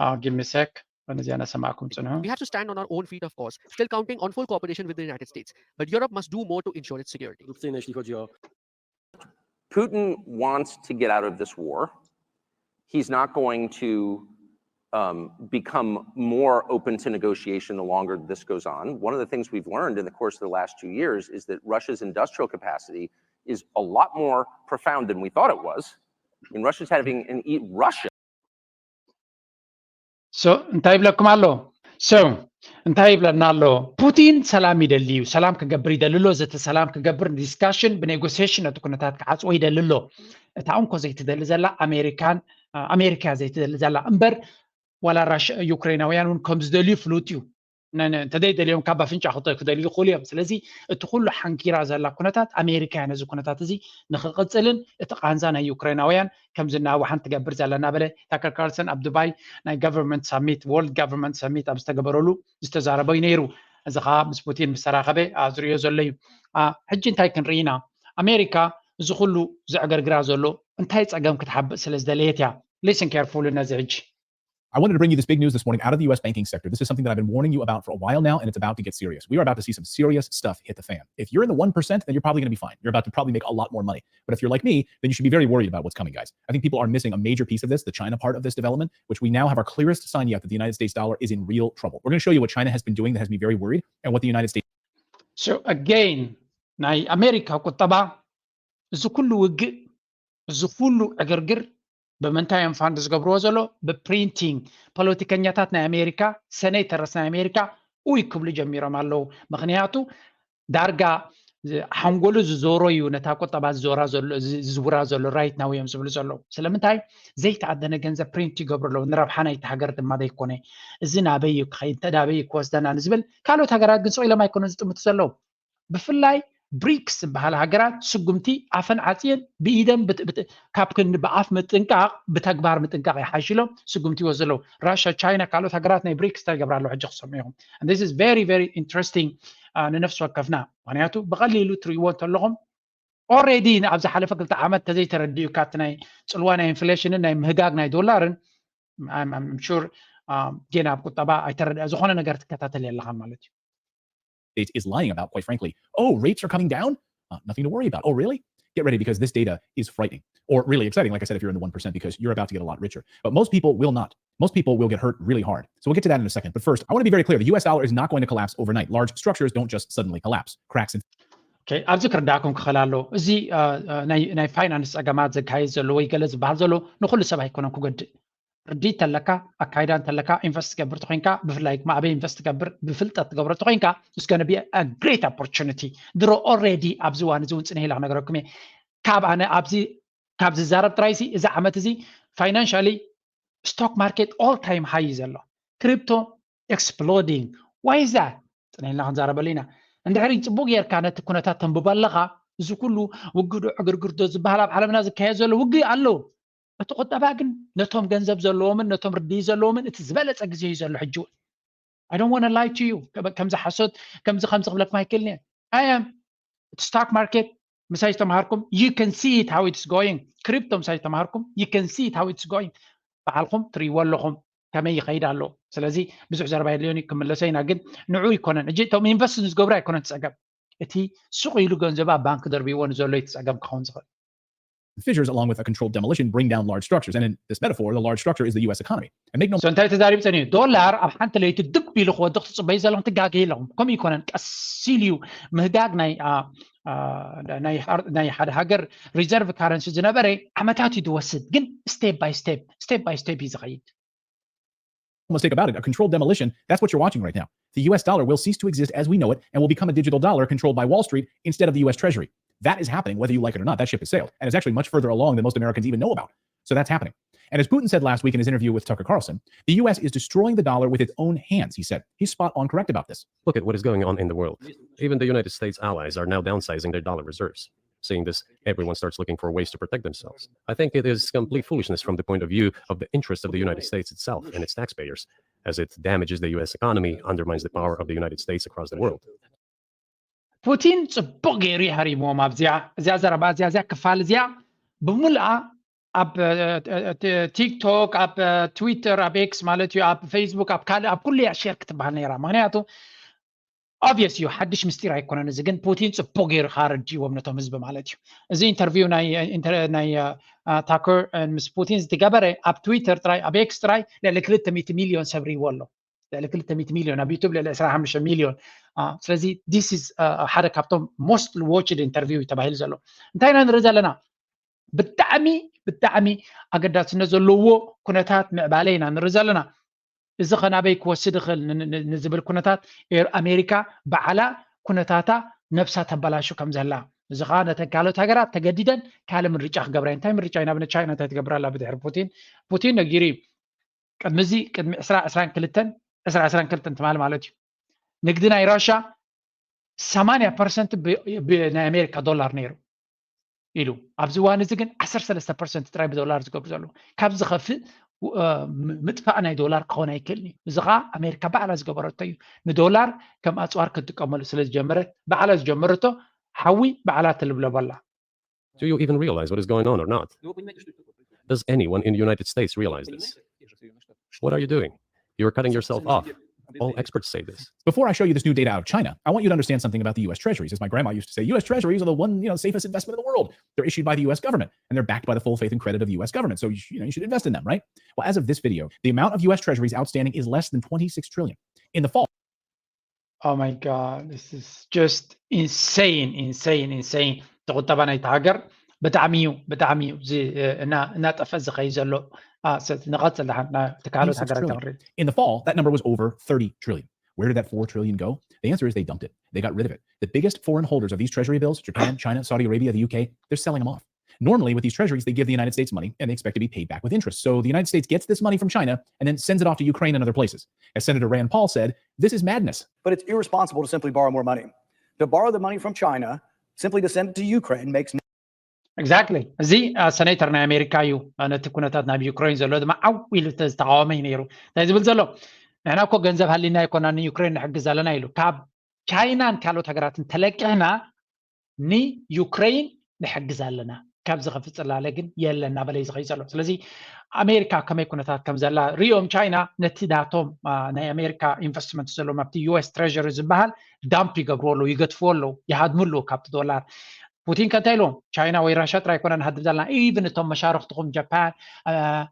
Uh, give me a sec. ነዚኣ ነሰማዕኩም ጽንሑ። We have to stand on our own feet, of course, still counting on full cooperation with the United States. But Europe must do more to ensure its security. Doktor, jeśli chodzi o Putin wants to get out of this war. He's not going to um, become more open to negotiation the longer this goes on. One of the things we've learned in the course of the last two years is that Russia's industrial capacity is a lot more profound than we thought it was. I mean, Russia's having an e- Russia So እንታይ ይብለኩም ኣሎ? So እንታይ ይብለና ኣሎ? ፑቲን ሰላም ይደሊ እዩ። ሰላም ክገብር ይደሊ ኣሎ። ዘተ ሰላም ክገብር፣ ዲስካሽን ብኔጎሲሽን ነቲ ኩነታት ክዓፅዎ ይደሊ ኣሎ። እታ እንኮ ዘይትደሊ ዘላ ኣሜሪካን ኣሜሪካ ዘይትደሊ ዘላ እምበር ዋላ ራሽ ዩክሬናውያን እውን ከም ዝደልዩ ፍሉጥ እዩ። እንተዘይደልዮም ካብ ኣፍንጫ ክደልዩ ይኽእሉ እዮም። ስለዚ እቲ ኩሉ ሓንኪራ ዘላ ኩነታት ኣሜሪካ እያ ነዚ ኩነታት እዚ ንክቕፅልን እቲ ቃንዛ ናይ ዩክሬናውያን ከም ዝናዋሓን ትገብር ዘላ እናበለ ታከር ካርልሰን ኣብ ዱባይ ናይ ጋቨርንመንት ሳሚት፣ ወርልድ ጋቨርንመንት ሳሚት ኣብ ዝተገበረሉ ዝተዛረበ እዩ ነይሩ። እዚ ከዓ ምስ ፑቲን ምስ ተራኸበ ዝርእዮ ዘሎ እዩ። ሕጂ እንታይ ክንርኢ ኢና? ኣሜሪካ እዚ ኩሉ ዘዕገርግራ ዘሎ እንታይ ፀገም ክትሓብእ ስለ ዝደለየት እያ? Listen carefully ነዚ ሕጂ። I wanted to bring you this big news this morning out of the U S banking sector. This is something that I've been warning you about for a while now, and it's about to get serious. We are about to see some serious stuff hit the fan. If you're in the one percent, then you're probably going to be fine. You're about to probably make a lot more money. But if you're like me, then you should be very worried about what's coming, guys. I think people are missing a major piece of this, the China part of this development, which we now have our clearest sign yet that the United States dollar is in real trouble. We're going to show you what China has been doing that has me very worried and what the United States. So again, ናይ ኣሜሪካ ቁጠባ እዚ ኩሉ ውግእ እዚ ኩሉ ዕግርግር ብምንታይ እዮም ፋንድ ዝገብርዎ ዘሎ? ብፕሪንቲንግ። ፖለቲከኛታት ናይ ኣሜሪካ፣ ሰኔተርስ ናይ ኣሜሪካ ኡይ ክብሉ ጀሚሮም ኣለዉ። ምክንያቱ ዳርጋ ሓንጎሉ ዝዞሮ እዩ ነታ ቁጠባ ዝዞራ ዘሎ ዝዝውራ ዘሎ right now እዮም ዝብሉ ዘለዉ። ስለምንታይ? ዘይተኣደነ ገንዘብ ፕሪንት ይገብሩ ኣለዉ፣ ንረብሓ ናይቲ ሃገር ድማ ዘይኮነ። እዚ ናበይ እዩ ክኸይድ፣ እንተ ናበይ እዩ ክወስደና ንዝብል። ካልኦት ሃገራት ግን ስቕ ኢሎም ኣይኮኑን ዝጥምቱ ዘለዉ። ብፍላይ ብሪክስ ዝበሃላ ሃገራት ስጉምቲ ኣፈን ዓፅየን ብኢደን ካብ ክንዲ ብኣፍ ምጥንቃቕ ብተግባር ምጥንቃቕ ይሓይሽ ኢሎም ስጉምቲ ይወስዱ ኣለዉ። ራሽያ፣ ቻይና፣ ካልኦት ሃገራት ናይ ብሪክስ እንታይ ይገብራ ኣለዉ ሕጂ ክሰምዑ ኢኹም። And this is very very interesting ንነፍሲ ወከፍና፣ ምክንያቱ ብቐሊሉ ትርእይዎ እንተለኹም already ኣብ ዝሓለፈ ክልተ ዓመት ተዘይተረዲኡካ እቲ ናይ ፅልዋ ናይ ኢንፍሌሽንን ናይ ምህጋግ ናይ ዶላርን I'm sure ጌና ኣብ ቁጠባ ኣይተረድኣ ዝኾነ ነገር ትከታተል የለኻን ማለት እዩ። States is lying about, quite frankly. Oh, rates are coming down? Uh, nothing to worry about. Oh, really? Get ready, because this data is frightening, or really exciting, like I said, if you're in the one percent, because you're about to get a lot richer. But most people will not. Most people will get hurt really hard. So we'll get to that in a second. But first, I want to be very clear. The U S dollar is not going to collapse overnight. Large structures don't just suddenly collapse. Cracks in Okay፣ ኣብዚ ክርዳእኩም ክኽእል ኣሎ። እዚ ናይ ፋይናንስ ፀገማት ዘካየድ ዘሎ ወይ ገለ ዝበሃል ዘሎ ንኩሉ ሰብ ኣይኮነን ክጎድእ። ርድኢት ተለካ፣ ኣካይዳ እንተለካ፣ ኢንቨስት ትገብር ተኮይንካ፣ ብፍላይ ድማ ኣበይ ኢንቨስት ትገብር ብፍልጠት ትገብሮ ተኮይንካ፣ it's gonna be a great opportunity። ድሮ already ኣብዚ እዋን እዚ እውን ፅንሕ ኢላ ክነግረኩም እየ። ካብ ኣነ ኣብዚ ካብ ዝዛረብ ጥራይ እዚ ዓመት እዚ financially stock market all time high እዩ ዘሎ። Crypto exploding. Why is that? ፅንሕ ኢልና ክንዛረበሉ ኢና። እንድሕሪ ፅቡቅ ጌርካ ነቲ ኩነታት ተንብቦ ኣለካ፣ እዚ ኩሉ ውግእ ዶ ዕግርግር ዶ ዝበሃል ኣብ ዓለምና ዝካየድ ዘሎ ውግእ ኣሎ። እቲ ቁጠባ ግን ነቶም ገንዘብ ዘለዎምን ነቶም ርድኢት ዘለዎምን እቲ ዝበለፀ ግዜ እዩ ዘሎ ሕጂ እውን። I don't want to lie to you። ከምዚ ሓሶት ከምዚ ከምዚ ክብለኩም ኣይክእልን እየ። I am stock market ምሳይ ዝተምሃርኩም you can see it how it's going። Crypto ምሳይ ዝተምሃርኩም you can see it how it's going። ባዕልኩም ትርእይዎ ኣለኹም ከመይ ይኸይድ ኣሎ። ስለዚ ብዙሕ ዘረባ የድልዮን እዩ፣ ክምለሶ ኢና። ግን ንዑ ይኮነን እጂ እቶም ኢንቨስት ንዝገብሩ ኣይኮነን እቲ ፀገም፣ እቲ ሱቕ ኢሉ ገንዘብ ኣብ ባንክ ደርብይዎ ንዘሎ እዩ እቲ ፀገም ክኸውን ዝኽእል። Fissures along with a controlled demolition bring down large structures. And in this metaphor, the large structure is the U S economy. And make no So እንታይ ተዛሪብ ፀኒሑ? ዶላር ኣብ ሓንቲ ለይቲ ድብ ኢሉ ክወድቕ ትፅበዩ ዘለኹም ትጋገዩ ኣለኹም። ከምኡ ይኮነን፣ ቀስ ኢሉ እዩ ምህጋግ ናይ ናይ ሓደ ሃገር ሪዘርቭ ካረንሲ ዝነበረ ዓመታት እዩ ዝወስድ፣ ግን step by step step by step እዩ ዝኸይድ። Mistake about it. A controlled demolition, that's what you're watching right now. The U S dollar will cease to exist as we know it and will become a digital dollar controlled by Wall Street instead of the U S Treasury. That is happening whether you like it or not. That ship has sailed. And it's actually much further along than most Americans even know about. So that's happening. And as Putin said last week in his interview with Tucker Carlson, the U S is destroying the dollar with its own hands, he said. He's spot on correct about this. Look at what is going on in the world. Even the United States allies are now downsizing their dollar reserves. Seeing this, everyone starts looking for ways to protect themselves. I think it is complete foolishness from the point of view of the interest of the United States itself and its taxpayers, as it damages the U S economy, undermines the power of the United States across the world. ፑቲን ጽቡቕ ገይሩ ይሃሪምዎም ኣብዚኣ እዚኣ ዘረባ እዚኣ እዚኣ ክፋል እዚኣ ብምልኣ ኣብ ቲክቶክ ኣብ ትዊተር ኣብ ኤክስ ማለት እዩ ኣብ ፌስቡክ ኣብ ካልእ ኣብ ኩሉ እያ ሼር ክትበሃል ነይራ። ምክንያቱ obvious እዩ፣ ሓድሽ ምስጢር ኣይኮነን። እዚ ግን ፑቲን ጽቡቕ ገይሩ ከኣ ረዲእዎም ነቶም ህዝቢ ማለት እዩ። እዚ ኢንተርቪው ናይ ታከር ምስ ፑቲን ዝትገበረ ኣብ ትዊተር ጥራይ ኣብ ኤክስ ጥራይ ልዕሊ ክልተ ሚእቲ ሚልዮን ሰብ ሪእዎ ኣሎ። ልዕሊ ክልተ ሚእቲ ሚልዮን ኣብ ዩቱብ ልዕሊ ዕስራን ሓሙሽተን ሚልዮን። ስለዚ this is ሓደ ካብቶም most watched interview እዩ ተባሂሉ ዘሎ። እንታይ ኢና ንርኢ ዘለና? ብጣዕሚ ብጣዕሚ ኣገዳስነት ዘለዎ ኩነታት ምዕባለ ኢና ንርኢ ዘለና። እዚ ከ ናበይ ክወስድ ይኽእል ንዝብል ኩነታት ኣሜሪካ ባዕላ ኩነታታ ነብሳ ተበላሹ ከም ዘላ፣ እዚ ከዓ ነተን ካልኦት ሃገራት ተገዲደን ካልእ ምርጫ ክገብራ። እንታይ ምርጫ እዩ? ንኣብነት ቻይና እንታይ ትገብር ኣላ ብድሕሪ ፑቲን? ፑቲን ነጊሩ እዩ። ቅድሚ እዚ ቅድሚ ዕስራ ዕስራን ክልተን ዕስራ ዕስራን ክልተን ትማሊ ማለት እዩ ንግዲ ናይ ራሻ ሰማንያ ፐርሰንት ናይ ኣሜሪካ ዶላር ነይሩ ኢሉ። ኣብዚ እዋን እዚ ግን ዓሰርተ ሰለስተ ፐርሰንት ጥራይ ብዶላር ዝገብሩ ዘለዉ። ካብ ዝኸፍእ ምጥፋእ ናይ ዶላር ክኸውን ኣይክእልን እዩ። እዚ ከዓ ኣሜሪካ ባዕላ ዝገበረቶ እዩ። ንዶላር ከም ኣፅዋር ክትጥቀመሉ ስለ ዝጀመረት ባዕላ ዝጀመረቶ ሓዊ ባዕላ ትልብለበላ። Do you even realize what is going on or not? Does anyone in the United States realize this? What are you doing? You're cutting yourself off. All experts say this. Before I show you this new data out of China, I want you to understand something about the U S Treasuries. As my grandma used to say, U S Treasuries are the one, you know, safest investment in the world. They're issued by the U S government and they're backed by the full faith and credit of the U S government. So you, you know, you should invest in them, right? Well, as of this video, the amount of U S Treasuries outstanding is less than twenty-six trillion. In the fall, Oh my God, this is just insane, insane, insane. እቲ ቁጠባ ናይቲ ሃገር ብጣዕሚ እዩ ብጣዕሚ እዩ እናጠፈ ዝኸይ ዘሎ። ንቐፅል ደሓን ካልኦት ሃገራት ተምሪ። In the fall, that number was over thirty trillion. Where did that four trillion go? The answer is they dumped it. They got rid of it. The biggest foreign holders of these treasury bills, Japan, China, Saudi Arabia, the U K, they're selling them off. Normally, with these treasuries, they give the United States money and they expect to be paid back with interest. So the United States gets this money from China and then sends it off to Ukraine and other places. As Senator Rand Paul said, this is madness. But it's irresponsible to simply borrow more money. To borrow the money from China, simply to send it to Ukraine, makes Exactly. እዚ ሰኔተር ናይ ኣሜሪካ እዩ። ነቲ ኩነታት ናብ ዩክሬን ዘሎ ድማ ዓው ኢሉ ዝተቃወመ እዩ ነይሩ። እንታይ ዝብል ዘሎ? ንሕና እኮ ገንዘብ ሃሊና ኣይኮና ንዩክሬን ንሕግዝ ኣለና ኢሉ። ካብ ቻይናን ካልኦት ሃገራትን ተለቂሕና ንዩክሬን ንሕግዝ ኣለና፣ ካብ ዝኸፍእ ጽላለ ግን የለን እናበለ እዩ ዝኸይድ ዘሎ። ስለዚ ኣሜሪካ ከመይ ኩነታት ከም ዘላ ሪኦም ቻይና ነቲ ናቶም ናይ ኣሜሪካ ኢንቨስትመንት ዘለዎም ኣብቲ ዩኤስ ትሬሪ ዝበሃል ዳምፕ ይገብርዎ ኣለዉ፣ ይገትፍዎ ኣለዉ፣ ይሃድሙ ኣለዉ ካብቲ ዶላር። ፑቲን ከ እንታይ ኢልዎም? ቻይና ወይ ራሻ ጥራይ ኣይኮነ ንሃድም ዘለና፣ ኢቭን እቶም መሻርክትኹም ጃፓን፣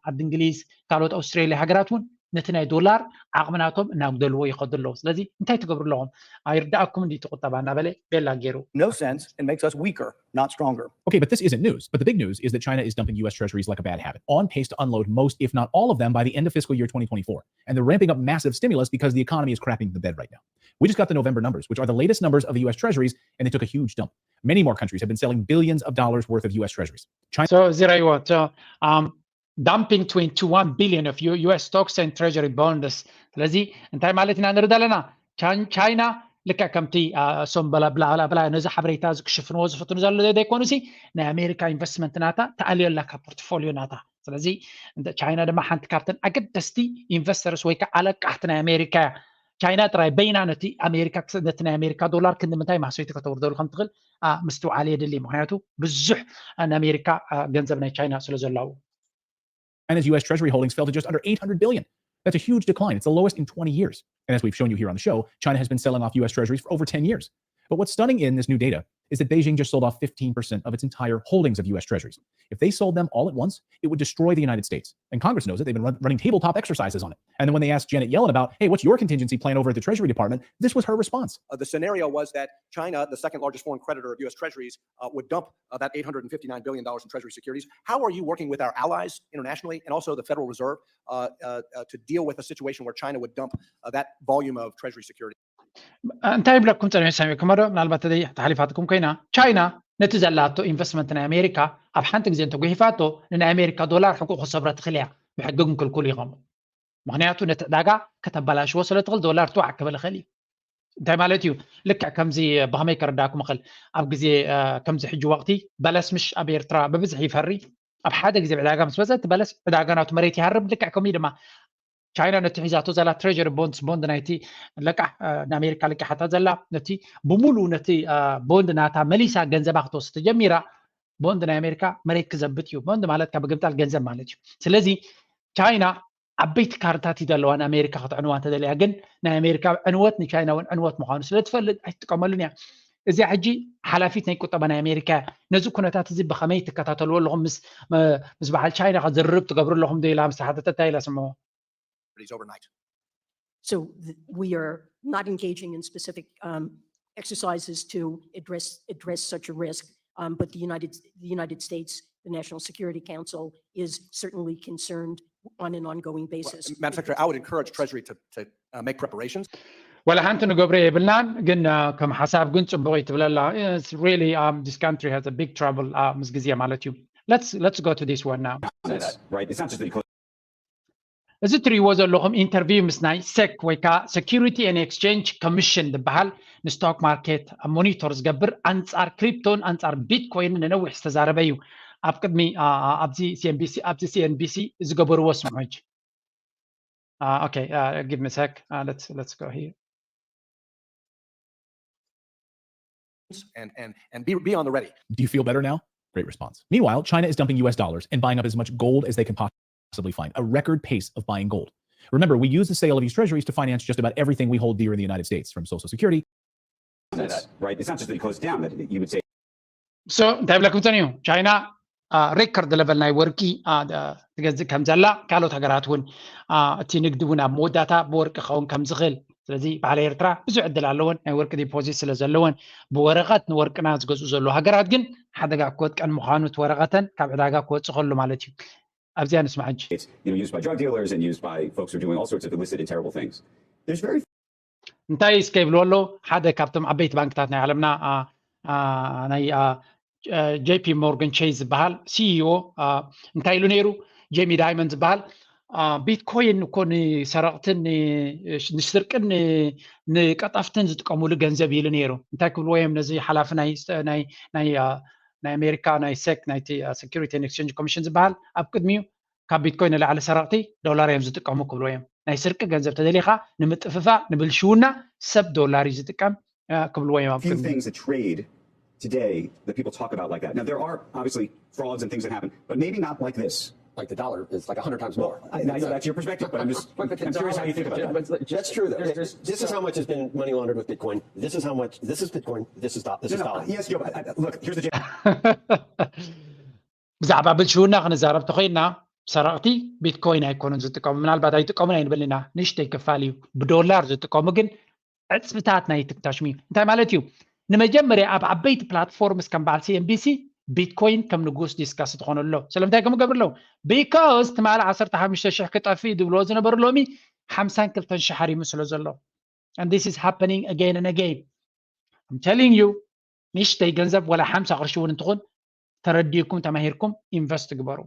ዓዲ እንግሊዝ፣ ካልኦት ኣውስትራሊያ ሃገራት እውን ነቲ ናይ ዶላር ዓቕምናቶም እናጉደልዎ ይኸዱ ኣለዉ። ስለዚ እንታይ ትገብሩ ኣለኹም? ኣይርዳእኩም እንዲ ቁጠባ እናበለ ቤላ ገይሩ። No sense. It makes us weaker, not stronger. Okay, but this isn't news. But the big news is that China is dumping U S treasuries like a bad habit, on pace to unload most, if not all of them, by the end of fiscal year twenty twenty-four. And they're ramping up massive stimulus because the economy is crapping the bed right now. We just got the November numbers, which are the latest numbers of the U S treasuries, and they took a huge dump. Many more countries have been selling billions of dollars worth of U S treasuries. China. So, Ziraiwa, so, um, dumping twenty-one billion of U- U S stocks and treasury bonds. ስለዚ እንታይ ማለት ኢና ንርኢ ዘለና? ቻን- ቻይና ልክዕ ከምቲ አ፣ እሶም በላ ብላ ብላ ብላ ነዚ ሓበሬታ እዚ ክሽፍንዎ ዝፍትኑ ዘሎ ዘይኮኑ ሲ ናይ ኣሜሪካ ኢንቨስትመንት ናታ ተኣልዮ ኣላ ካብ ፖርትፎሊዮ ናታ። ስለዚ እንተ- ቻይና ድማ ሓንቲ ካብተን ኣገደስቲ ኢንቨስተርስ ወይ ከዓ ኣለቃሕቲ ናይ ኣሜሪካ እያ። ቻይና ጥራይ በይና ነቲ ኣሜሪካ ክስ- ነቲ ናይ ኣሜሪካ ዶላር ክንዲ ምንታይ ማህሰይቲ ከተውርደሉ ከም ትኽእል አ፣ ምስትውዓል የድሊ። ምክንያቱ ብዙሕ አ፣ ንኣሜሪካ አ፣ ገንዘብ ናይ ቻይና ስለ ዘላው China's U S Treasury holdings fell to just under eight hundred billion. That's a huge decline. It's the lowest in twenty years. And as we've shown you here on the show, China has been selling off U S Treasuries for over ten years. But what's stunning in this new data is that Beijing just sold off fifteen percent of its entire holdings of U S Treasuries. If they sold them all at once, it would destroy the United States. And Congress knows it. They've been run- running tabletop exercises on it. And then when they asked Janet Yellen about, hey, what's your contingency plan over at the Treasury Department? This was her response. Uh, the scenario was that China, the second largest foreign creditor of U S Treasuries, uh, would dump uh, that eight hundred and fifty-nine billion dollars in Treasury securities. How are you working with our allies internationally and also the Federal Reserve uh, uh, uh, to deal with a situation where China would dump uh, that volume of Treasury securities? እንታይ ይብለኩም ጸኒሑ ሰሚዕኩም ዶ? ምናልባት ተሓሊፋትኩም ኮይና፣ ቻይና ነቲ ዘላቶ ኢንቨስትመንት ናይ ኣሜሪካ ኣብ ሓንቲ ግዜ እንተጉሒፋቶ ንናይ ኣሜሪካ ዶላር ሕቁ ክሰብረ ትኽእል እያ። ብሕጊ ግን ክልኩል ይኸሙ። ምክንያቱ ነቲ ዕዳጋ ከተበላሽዎ ስለ ትኽእል ዶላር ትዋዕ ክብል ይኽእል እዩ። እንታይ ማለት እዩ? ልክዕ ከምዚ ብኸመይ ከረዳእኩም እኽእል? ኣብ ግዜ ከምዚ ሕጂ ወቅቲ በለስ ምሽ ኣብ ኤርትራ ብብዝሒ ይፈሪ። ኣብ ሓደ ግዜ ዕዳጋ ምስ በፀ እቲ በለስ ዕዳጋ ናቱ መሬት ይሃርም። ልክዕ ከምኡ ድማ ቻይና ነቲ ሒዛቶ ዘላ ትሬጀሪ ቦንድስ ቦንድ ናይቲ ለቃሕ ንኣሜሪካ ለቂሓታ ዘላ ነቲ ብምሉኡ ነቲ ቦንድ ናታ መሊሳ ገንዘባ ክትወስድ ተጀሚራ። ቦንድ ናይ ኣሜሪካ መሬት ክዘብጥ እዩ። ቦንድ ማለት ካብ ምግምጣል ገንዘብ ማለት እዩ። ስለዚ ቻይና ዓበይቲ ካርታት እዩ ዘለዋ ንኣሜሪካ ክትዕንዋ እንተደልያ፣ ግን ናይ ኣሜሪካ ዕንወት ንቻይና እውን ዕንወት ምዃኑ ስለ ትፈልጥ ኣይትጥቀመሉን እያ። እዚኣ ሕጂ ሓላፊት ናይ ቁጠባ ናይ ኣሜሪካ እያ። ነዚ ኩነታት እዚ ብኸመይ ትከታተልዎ ኣለኹም? ምስ ምስ በዓል ቻይና ከዝርርብ ትገብሩ ኣለኹም ዶ ኢላ ምስ ተሓተተታ ኢላ ስምዑ። Overnight. So th- we are not engaging in specific um, exercises to address address such a risk. Um, but the United the United States, the National Security Council, is certainly concerned on an ongoing basis. Madam Secretary, I would encourage Treasury to, to uh, make preparations. ወላ ሓንቲ ንገብሮ የብልናን፣ ግን ከም ሓሳብ ግን ፅቡቅ እዩ ትብለላ። Really, um, this country has a big trouble uh, ምስ ግዜ ማለት እዩ። Let's let's go to this one now. Right? It's not just that he closed እዚ ትሪእዎ ዘለኹም ኢንተርቪው ምስ ናይ ሴክ ወይ ከዓ Security and Exchange Commission ዝበሃል ንስቶክ ማርኬት ሞኒቶር ዝገብር ኣንፃር ክሪፕቶን ኣንፃር ቢትኮይን ንነዊሕ ዝተዛረበ እዩ። ኣብ ቅድሚ ኣብዚ CNBC ኣብዚ CNBC ዝገበርዎ ስምዑ ሕጂ። Uh, okay, uh, give me a sec. Uh, let's let's go here. And and and be be on the ready. Do you feel better now? Great response. Meanwhile, China is dumping U S dollars and buying up as much gold as they can possibly find, a record pace of buying gold. Remember, we use the sale of these treasuries to finance just about everything we hold dear in the United States, from Social Security. Right? It's not just that he closed down, that you would say So እንታይ ብለኩም ጸኒዩ? ቻይና ሬከርድ ለቨል ናይ ወርቂ ትገዝእ ከም ዘላ፣ ካልኦት ሃገራት እውን እቲ ንግዲ እውን ኣብ መወዳእታ ብወርቂ ክኸውን ከም ዝኽእል። ስለዚ በዓል ኤርትራ ብዙሕ ዕድል ኣለወን፣ ናይ ወርቂ ዲፖዚት ስለ ዘለወን። ብወረቐት ንወርቅና ዝገዝኡ ዘለዉ ሃገራት ግን ሓደጋ ክወጥቀን ምዃኑ፣ እቲ ወረቐተን ካብ ዕዳጋ ክወጽእ ከሎ ማለት እዩ። ኣብዚኣ ንስማዕ ሕጂ። It's you know used by drug dealers and used by folks who are doing all sorts of illicit and terrible things. There's very እንታይ እስከ ይብልዎ ኣለዉ? ሓደ ካብቶም ዓበይቲ ባንክታት ናይ ዓለምና ናይ JP Morgan Chase ዝበሃል CEO እንታይ ኢሉ ነይሩ? ጄሚ ዳይመንድ ዝበሃል ቢትኮይን እኮ ንሰረቕትን ንስርቅን ንቀጣፍትን ዝጥቀሙሉ ገንዘብ ኢሉ ነይሩ። እንታይ ክብልዎ እዮም ነዚ ሓላፊ ናይ ኣሜሪካ ናይ ሴክ ናይቲ Security and Exchange Commission ዝበሃል? ኣብ ቅድሚኡ ካብ ቢትኮይን ንላዕሊ ሰረቕቲ ዶላር እዮም ዝጥቀሙ ክብልዎ እዮም። ናይ ስርቂ ገንዘብ ተደሊኻ ንምጥፍፋእ ንብልሽውና ሰብ ዶላር እዩ ዝጥቀም ክብልዎ እዮም ኣብ few things that trade today that people talk about like that. Now there are obviously frauds and things that happen, but maybe not like this. Like the dollar is like a hundred times more. I, I know that's your perspective, but I'm just, I'm curious how you think about that. That's true, though. This is how much has been money laundered with Bitcoin. This is how much, this is Bitcoin, this is, do- this is dollar. Yes, Joe, I, I, look, here's the ብዛዕባ ብልሽውና ክንዛረብ ተኾይንና ሰረቕቲ ቢትኮይን ኣይኮኑን ዝጥቀሙ። ምናልባት ኣይጥቀሙን ኣይንብል ኢና፣ ንእሽተይ ክፋል እዩ፣ ብዶላር ዝጥቀሙ ግን ዕፅፍታት ናይ ትክታሽሚ እንታይ ማለት እዩ? ንመጀመርያ ኣብ ዓበይቲ ፕላትፎርምስ ከም በዓል CNBC ቢትኮይን ከም ንጉስ ዲስካስ ትኾኑ ኣሎ። ስለምንታይ ከም ገብር ኣለዉ? Because ትማሊ ዓሰርተ ሓሙሽተ ሽሕ ክጠፍእ ዝብልዎ ዝነበሩ ሎሚ ሓምሳን ክልተን ሽሕ ሃሪሙ ስለ ዘሎ። And this is happening again and again. I'm telling you, ንእሽተይ ገንዘብ ወላ ሓምሳ ቅርሺ እውን እንትኾን ተረዲእኩም ተማሂርኩም ኢንቨስት ግበሩ።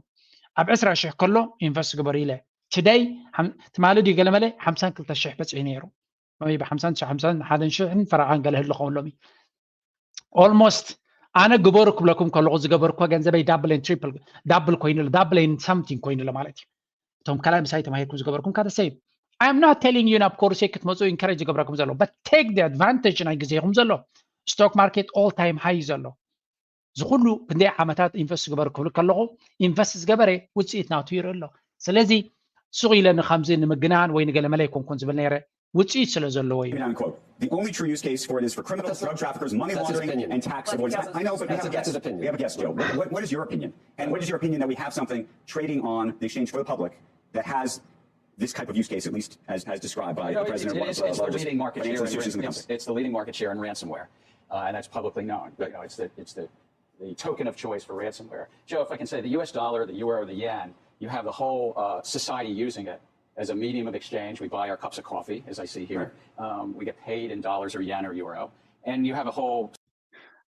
ኣብ ዕስራ ሽሕ ከሎ ኢንቨስት ግበሩ ኢለ ትደይ ትማሊ ድዩ ገለመለ ሓምሳን ክልተ ሽሕ በፂሑ ነይሩ። ወይ ብሓምሳን ሓደን ሽሕን ፈረቓን ገለ ህልኸውን ሎሚ almost ኣነ ግበሩ ክብለኩም ከለኹ ዝገበርኩ ገንዘበይ double and triple double ኮይኑ double and something ኮይኑ ማለት እዩ። እቶም ካልኣይ ምሳይ ተማሂርኩም ዝገበርኩም ካተሰይ I'm not telling you ናብ ኮርሰይ ክትመፁ ኢንከሬጅ ዝገብረኩም ዘሎ but take the advantage ናይ ግዜኹም ዘሎ stock market all time high እዩ ዘሎ። ዝኩሉ ክንደይ ዓመታት ኢንቨስት ዝገበር ክብል ከለኹ ኢንቨስት ዝገበረ ውፅኢት ናቱ ይርኢ ኣሎ። ስለዚ ሱቕ ኢለ ንከምዚ ንምግናን ወይ ንገለመለ ኣይኮንኩን ዝብል ነይረ፣ ውፅኢት ስለ ዘለዎ እዩ። The only true use case for it is for criminals, drug traffickers, money laundering, and tax avoidance. I know, but we have a guest. We have a guest, Joe. What, what is your opinion? And what is your opinion that we have something trading on the exchange for the public that has this type of use case, at least as, as described by the president of one of the largest financial institutions in the country? It's the leading market share in ransomware, uh, and that's publicly known. You know, it's the it's the the token of choice for ransomware. Joe, if I can say, the U S dollar, the euro, the yen, you have the whole uh, society using it as a medium of exchange. We buy our cups of coffee, as I see here. Um, we get paid in dollars or yen or euro. And you have a whole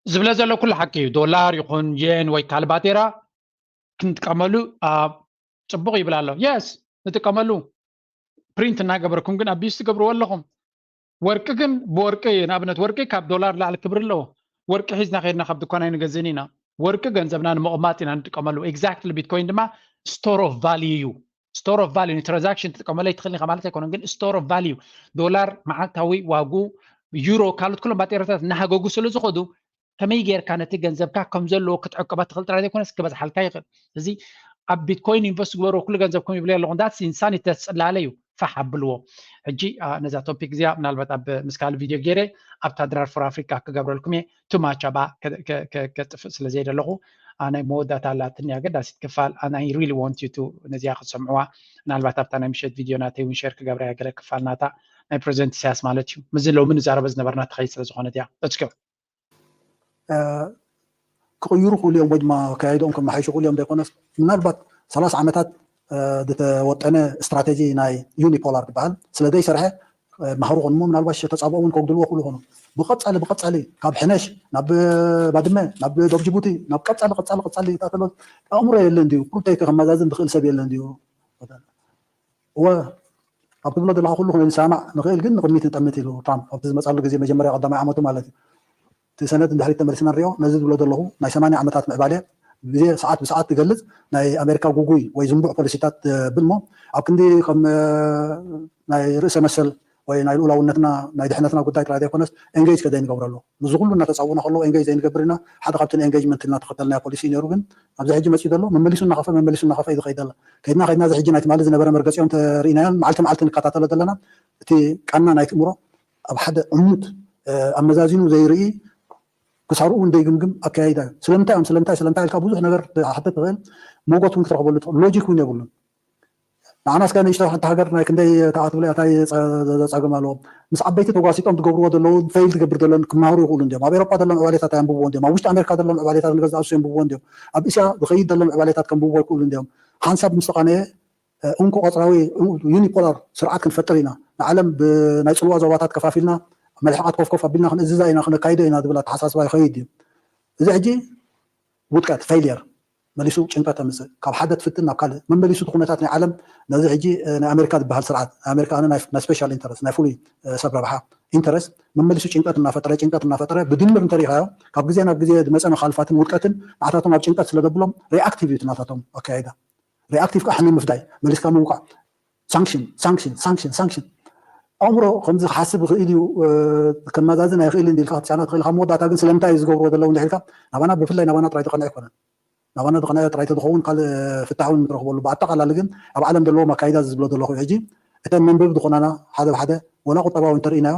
ዝብለ ዘሎ ኩሉ ሓቂ እዩ። ዶላር ይኹን የን ወይ ካልእ ባጤራ ክንጥቀመሉ ጽቡቕ ይብል ኣሎ። የስ ንጥቀመሉ። ፕሪንት እናገበርኩም ግን ኣቢዩስ ትገብርዎ ኣለኹም። ወርቂ ግን ብወርቂ ንኣብነት ወርቂ ካብ ዶላር ላዕሊ ክብሪ ኣለዎ። ወርቂ ሒዝና ከድና ካብ ድኳን ኣይንገዝእን ኢና። ወርቂ ገንዘብና ንምቕማጥ ኢና ንጥቀመሉ። ኤግዛክትሊ ቢትኮይን ድማ store of value እዩ። Store of value ንትራንዛክሽን ትጥቀመሉ ኣይትኽእልን ኢኻ ማለት ኣይኮነን፣ ግን store of value ዶላር መዓልታዊ ዋጉ ዩሮ ካልኦት ኩሎም ባጤራታት እናሃገጉ ስለ ዝኸዱ ከመይ ጌርካ ነቲ ገንዘብካ ከም ዘለዎ ክትዕቅባ ትኽእል ጥራይ ዘይኮነስ ክበዝሓልካ ይኽእል። እዚ ኣብ ቢትኮይን ኢንቨስት ግበሩ ኩሉ ገንዘብኩም ይብለ ኣለኹ። ዳትስ ኢንሳኒቲ ጽላለ እዩ። ፋሕ ኣብልዎ። ሕጂ ነዛ ቶፒክ እዚኣ ምናልባት ኣብ ምስ ካልእ ቪድዮ ገይረ ኣብታ ድራር ፎር ኣፍሪካ ክገብረልኩም እየ። ቱማች ኣባ ከጥፍእ ስለ ዘይደለኹ ናይ መወዳእታ ኣላትኒ ኣገዳሲት ክፋል ናይ ሪሊ ወንት ዩ ቱ ነዚኣ ክትሰምዕዋ ምናልባት ኣብታ ናይ ምሸት ቪድዮ ናተይ እውን ሸር ክገብራ ገለ ክፋል ናታ ናይ ፕሬዚደንት ኢሳያስ ማለት እዩ። ምዚ ሎሚ ንዛረበ ዝነበርና ትኸይድ ስለ ዝኾነት እያ። Let's go። ክቕይሩ ክእሉ እዮም ወይ ድማ ኣካያይድኦም ከመሓይሹ ክእሉ እዮም ዘይኮነስ ምናልባት ሰላሳ ዓመታት ዝተወጠነ ስትራቴጂ ናይ ዩኒፖላር ዝበሃል ስለ ዘይሰርሐ ማህሩ ኮኑ ምናልባት ተፃብኦ እውን ከጉድልዎ ክእሉ ኮኑ ብቀፃሊ ብቀፃሊ ካብ ሕነሽ ናብ ባድመ ናብ ዶብ ጅቡቲ ናብ ቀፃሊ ቀፃሊ ቀፃሊ ተኣተሎ ኣእምሮ የለን ድዩ ኩሉ ከመዛዝን ዝኽእል ሰብ የለን ድዩ እወ ካብ ትብሎ ዘለካ ኩሉ ክንሰማዕ ንኽእል ግን ንቕድሚት ንጠምት ኢሉ ትራምፕ ኣብቲ ዝመፃሉ ግዜ መጀመርያ ቀዳማይ ዓመቱ ማለት እዩ እቲ ሰነድ እንድሕሪት ተመሊስና ንሪኦ ነዚ ዝብሎ ዘለኹ ናይ ሰማንያ ዓመታት ምዕባለ ግዜ ሰዓት ብሰዓት ትገልፅ ናይ ኣሜሪካ ጉጉይ ወይ ዝንቡዕ ፖሊሲታት ብል ሞ ኣብ ክንዲ ከም ናይ ርእሰ መሰል ወይ ናይ ልኡላውነትና ናይ ድሕነትና ጉዳይ ጥራይ ዘይኮነስ ኤንጌጅ ከዘይንገብረሉ ምስዚ ኩሉ እናተፃውና ከለዉ ኤንጌጅ ዘይንገብር ኢና ሓደ ካብቲ ንኤንጌጅመንት ኢልና ተኸተልናዮ ፖሊሲ እዩ ነይሩ ግን ኣብዚ ሕጂ መፂኡ ዘሎ መመሊሱ እናኸፈ መመሊሱ እናኸፈ እዩ ዝኸይድ ዘሎ ከይድና ከይድና እዚ ሕጂ ናይ ትማሊ ዝነበረ መርገፂኦም ተርኢናዮን መዓልቲ መዓልቲ ንከታተሎ ዘለና እቲ ቃና ናይ ትእምሮ ኣብ ሓደ ዕሙት ኣመዛዚኑ ዘይርኢ ክሳርኡ እውን ዘይግምግም ኣካያይዳ እዩ ስለምንታይ እዮም ስለምንታይ ስለምንታይ ኢልካ ብዙሕ ነገር ክትሓትት ትኽእል ሞጎት እውን ክትረኽበሉ ትኽእል ሎጂክ እውን የብሉን ንዓና እስከ ንእሽቶ ሓንቲ ሃገር ናይ ክንደይ ተኣትብለ እታይ ዘፀገም ኣለዎም ምስ ዓበይቲ ተጓሲጦም ዝገብርዎ ዘለዉ ፌይል ዝገብር ዘለውን ክመሃሩ ይኽእሉ እንዲዮም ኣብ ኤሮፓ ዘሎ ምዕባሌታት ኣንብብዎ እንዲዮም ኣብ ውሽጢ ኣሜሪካ ዘሎ ምዕባሌታት ንገዛእ እሱ የንብብዎ እንዲዮም ኣብ እስያ ዝኸይድ ዘሎ ምዕባሌታት ከንብብዎ ይኽእሉ እንዲዮም ሓንሳብ ምስ ተቓነየ እንኮ ቆፅራዊ ዩኒፖላር ስርዓት ክንፈጥር ኢና ንዓለም ብናይ ፅልዋ ዞባታት ከፋፊልና መልሕቓት ኮፍኮፍ ኣቢልና ክንእዝዛ ኢና ክነካይዶ ኢና ዝብል ኣተሓሳስባ ይኸይድ እዩ እዚ ሕጂ ውድቀት ፌይልየር መሊሱ ጭንቀት ተምፅእ ካብ ሓደ ትፍትን ናብ ካልእ መመሊሱ እቲ ኩነታት ናይ ዓለም ነዚ ሕጂ ናይ ኣሜሪካ ዝበሃል ስርዓት ናይ ኣሜሪካ ኣነ ናይ ስፔሻል ኢንተረስት ናይ ፍሉይ ሰብ ረብሓ ኢንተረስት መመሊሱ ጭንቀት እናፈጠረ ጭንቀት እናፈጠረ ብድምር እንተሪኢኻዮ ካብ ግዜ ናብ ግዜ ዝመፀ መኻልፋትን ውድቀትን ንዓታቶም ኣብ ጭንቀት ስለ ዘብሎም ሪኣክቲቭ እዩ ናታቶም ኣካያይዳ ሪኣክቲቭ ከዓ ሕነ ምፍዳይ መሊስካ ምውቃዕ ሳንክሽን ሳንክሽን ሳንክሽን ሳንክሽን ኣእምሮ ከምዚ ክሓስብ ይኽእል እዩ ከመዛዝን ኣይኽእልን ኢልካ ክትሳና ትኽእል ካብ መወዳእታ ግን ስለምንታይ እዩ ዝገብርዎ ዘለዉ እንድሕልካ ናባና ብፍላይ ናባና ጥራይ ዝቐንዐ ኣይኮነን ናባና ዝኸናዮ ጥራይ ተዝኸውን ካልእ ፍታሕ እውን ንረኽበሉ። ብኣጠቓላሊ ግን ኣብ ዓለም ዘለዎ ኣካይዳ ዝብሎ ዘለኹ ሕጂ እተን መንበቢ ዝኾናና ሓደ ብሓደ ወላ ቁጠባዊ እንተርኢናዮ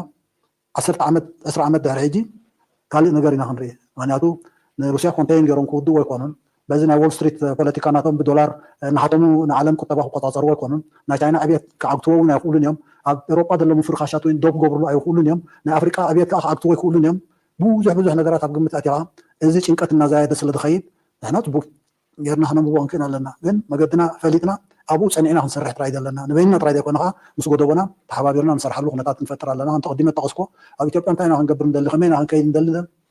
ዓሰርተ ዓመት ዕስራ ዓመት ድሕሪ ሕጂ ካልእ ነገር ኢና ክንርኢ። ምክንያቱ ንሩስያ ኮንቴይን ገይሮም ክውድእዎ ኣይኮኑን። በዚ ናይ ዎል ስትሪት ፖለቲካ ናቶም ብዶላር እናሓተሙ ንዓለም ቁጠባ ክቆፃፀርዎ ኣይኮኑን። ናይ ቻይና ዕብየት ክዓግትዎ እውን ኣይኽእሉን እዮም። ኣብ ኤሮጳ ዘሎ ምፍርካሻት ወይ ዶብ ክገብርሉ ኣይኽእሉን እዮም። ናይ ኣፍሪቃ ዕብየት ከዓ ክዓግትዎ ኣይኽእሉን እዮም። ብዙሕ ብዙሕ ነገራት ኣብ ግምት ኣቲኻ እዚ ጭንቀት እናዛየደ ስለ ዝኸይድ ንሕና ፅቡቅ ጌርና ክነንብቦ ክንክእል ኣለና። ግን መገድና ፈሊጥና ኣብኡ ፀኒዕና ክንሰርሕ ጥራይ ዘለና ንበይንና ጥራይ ዘይኮነ ከዓ ምስ ጎደቦና ተሓባቢርና ንሰርሓሉ ኩነታት ክንፈጥር ኣለና። ከም ተቐዲመ ጠቐስኮ ኣብ ኢትዮጵያ እንታይ ኢና ክንገብር ንደሊ ከመይ ኢና ክንከይድ ንደሊ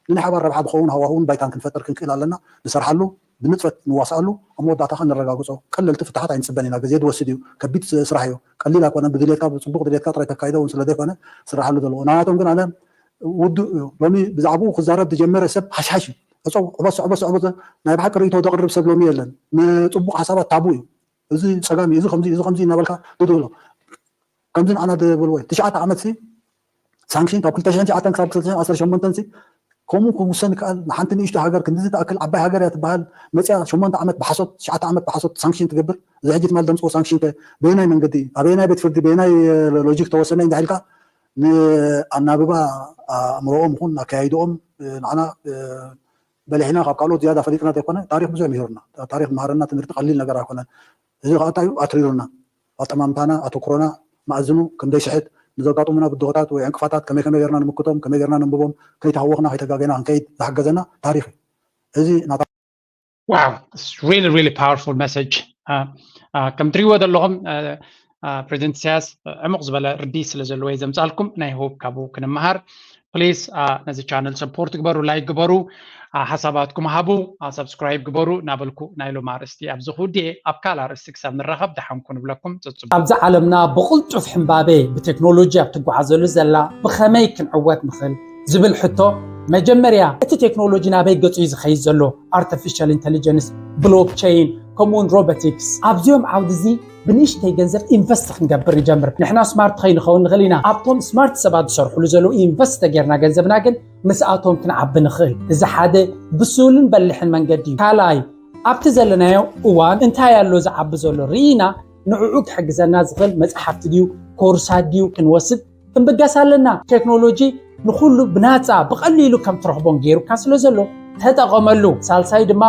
ንናይ ሓባር ረብሓ ዝኸውን ሃዋሁውን ባይታን ክንፈጥር ክንክእል ኣለና። ንሰርሓሉ ብንጥፈት ንዋስኣሉ ኣብ መወዳእታ ከ ንረጋግፆ። ቀለልቲ ፍትሓት ኣይንፅበን ኢና። ግዜ ዝወስድ እዩ። ከቢድ ስራሕ እዩ። ቀሊል ኣይኮነን። ብድሌትካ ብፅቡቅ ድሌትካ ጥራይ ተካይዶ እውን ስለዘይኮነ ስራሓሉ ዘለዎ ናባቶም ግን ኣነ ውዱእ እዩ። ሎሚ ብዛዕባኡ ክዛረብ ዝጀመረ ሰብ ሃሽሃሽ እዩ። ዕፀው ዕበስ ዕበስ ዕበስ ናይ ብሓቂ ርእቶ ዘቕርብ ሰብ ሎሚ የለን። ንፅቡቅ ሓሳባት ታቡ እዩ። እዚ ፀጋም እዩ፣ እዚ ከምዚ እዚ ከምዚ እናበልካ ትድህሎ ከምዚ ንዓና ዝበልዎ እዩ። ትሽዓተ ዓመት ሲ ሳንክሽን ካብ ክልተ ሽሕን ትሽዓተን ክሳብ ክልተ ሽሕን ዓሰርተ ሸሞንተን ሲ ከምኡ ክውሰን ይከኣል። ንሓንቲ ንእሽቶ ሃገር ክንድዚ ትኣክል ዓባይ ሃገር እያ ትበሃል መፅያ ሸሞንተ ዓመት ብሓሶት ትሽዓተ ዓመት ብሓሶት ሳንክሽን ትገብር። እዚ ሕጂ ትማል ደምፅዎ ሳንክሽን ከ በየናይ መንገዲ እዩ? ኣበየናይ ቤት ፍርዲ በየናይ ሎጂክ ተወሰነ እንዳ ኢልካ ንኣናብባ ኣእምሮኦም ይኹን ኣካያይድኦም ንዓና በሊሕና ካብ ካልኦት ዝያዳ ፈሊጥና ዘይኮነ ታሪክ ብዙሕ ምሂሩና። ታሪክ መሃረና ትምህርቲ ቀሊል ነገር ኣይኮነን። እዚ ከዓ እንታይ እዩ ኣትሪሩና። ኣጠማምታና ኣተኩሮና መኣዝኑ ክንደይ ስሕት ንዘጋጥሙና ብድሆታት ወይ ዕንቅፋታት ከመይ ከመይ ጌርና ንምክቶም ከመይ ጌርና ነንብቦም ከይተሃወኽና ከይተጋገና ክንከይድ ዝሓገዘና ታሪክ እዩ። እዚ ናታ Wow, it's really, really powerful message. ከም ትሪእዎ ዘለኹም ፕሬዚደንት ኢሳያስ ዕሙቕ ዝበለ ርዲ ስለ ዘለዎ እዩ ዘምፃልኩም ናይ ሆፕ ካብኡ ክንመሃር ፕሊስ ነዚ ቻነል ሰፖርት ግበሩ፣ ላይክ ግበሩ፣ ሓሳባትኩም ሃቡ፣ ሰብስክራይብ ግበሩ እናበልኩ ናይ ሎም ኣርእስቲ ኣብዚ ክውድኤ ኣብ ካልእ ኣርእስቲ ክሳብ ንራኸብ ደሓንኩ ንብለኩም። ፅፅቡ ኣብዚ ዓለምና ብቕልጡፍ ሕምባቤ ብቴክኖሎጂ ኣብ ትጓዓዘሉ ዘላ ብኸመይ ክንዕወት ንኽእል ዝብል ሕቶ መጀመርያ እቲ ቴክኖሎጂ ናበይ ገፁ እዩ ዝኸይድ ዘሎ? ኣርቲፊሻል ኢንቴሊጀንስ፣ ብሎክቸይን ከምኡውን ሮቦቲክስ ኣብዚኦም ዓውዲ እዚ ብንእሽተይ ገንዘብ ኢንቨስት ክንገብር ንጀምር። ንሕና ስማርት ከይንኸውን ንኽእል ኢና። ኣብቶም ስማርት ሰባት ዝሰርሕሉ ዘለዉ ኢንቨስት ተጌርና ገንዘብና ግን ምስኣቶም ክንዓቢ ንኽእል። እዚ ሓደ ብሱልን በሊሕን መንገዲ እዩ። ካልኣይ ኣብቲ ዘለናዮ እዋን እንታይ ኣሎ ዝዓቢ ዘሎ ርኢና ንዕዑ ክሕግዘና ዝኽእል መፅሓፍቲ ድዩ ኮርሳት ድዩ ክንወስድ ክንብገስ ኣለና። ቴክኖሎጂ ንኹሉ ብናፃ ብቐሊሉ ከም ትረኽቦን ገይሩካ ስለ ዘሎ ተጠቐመሉ። ሳልሳይ ድማ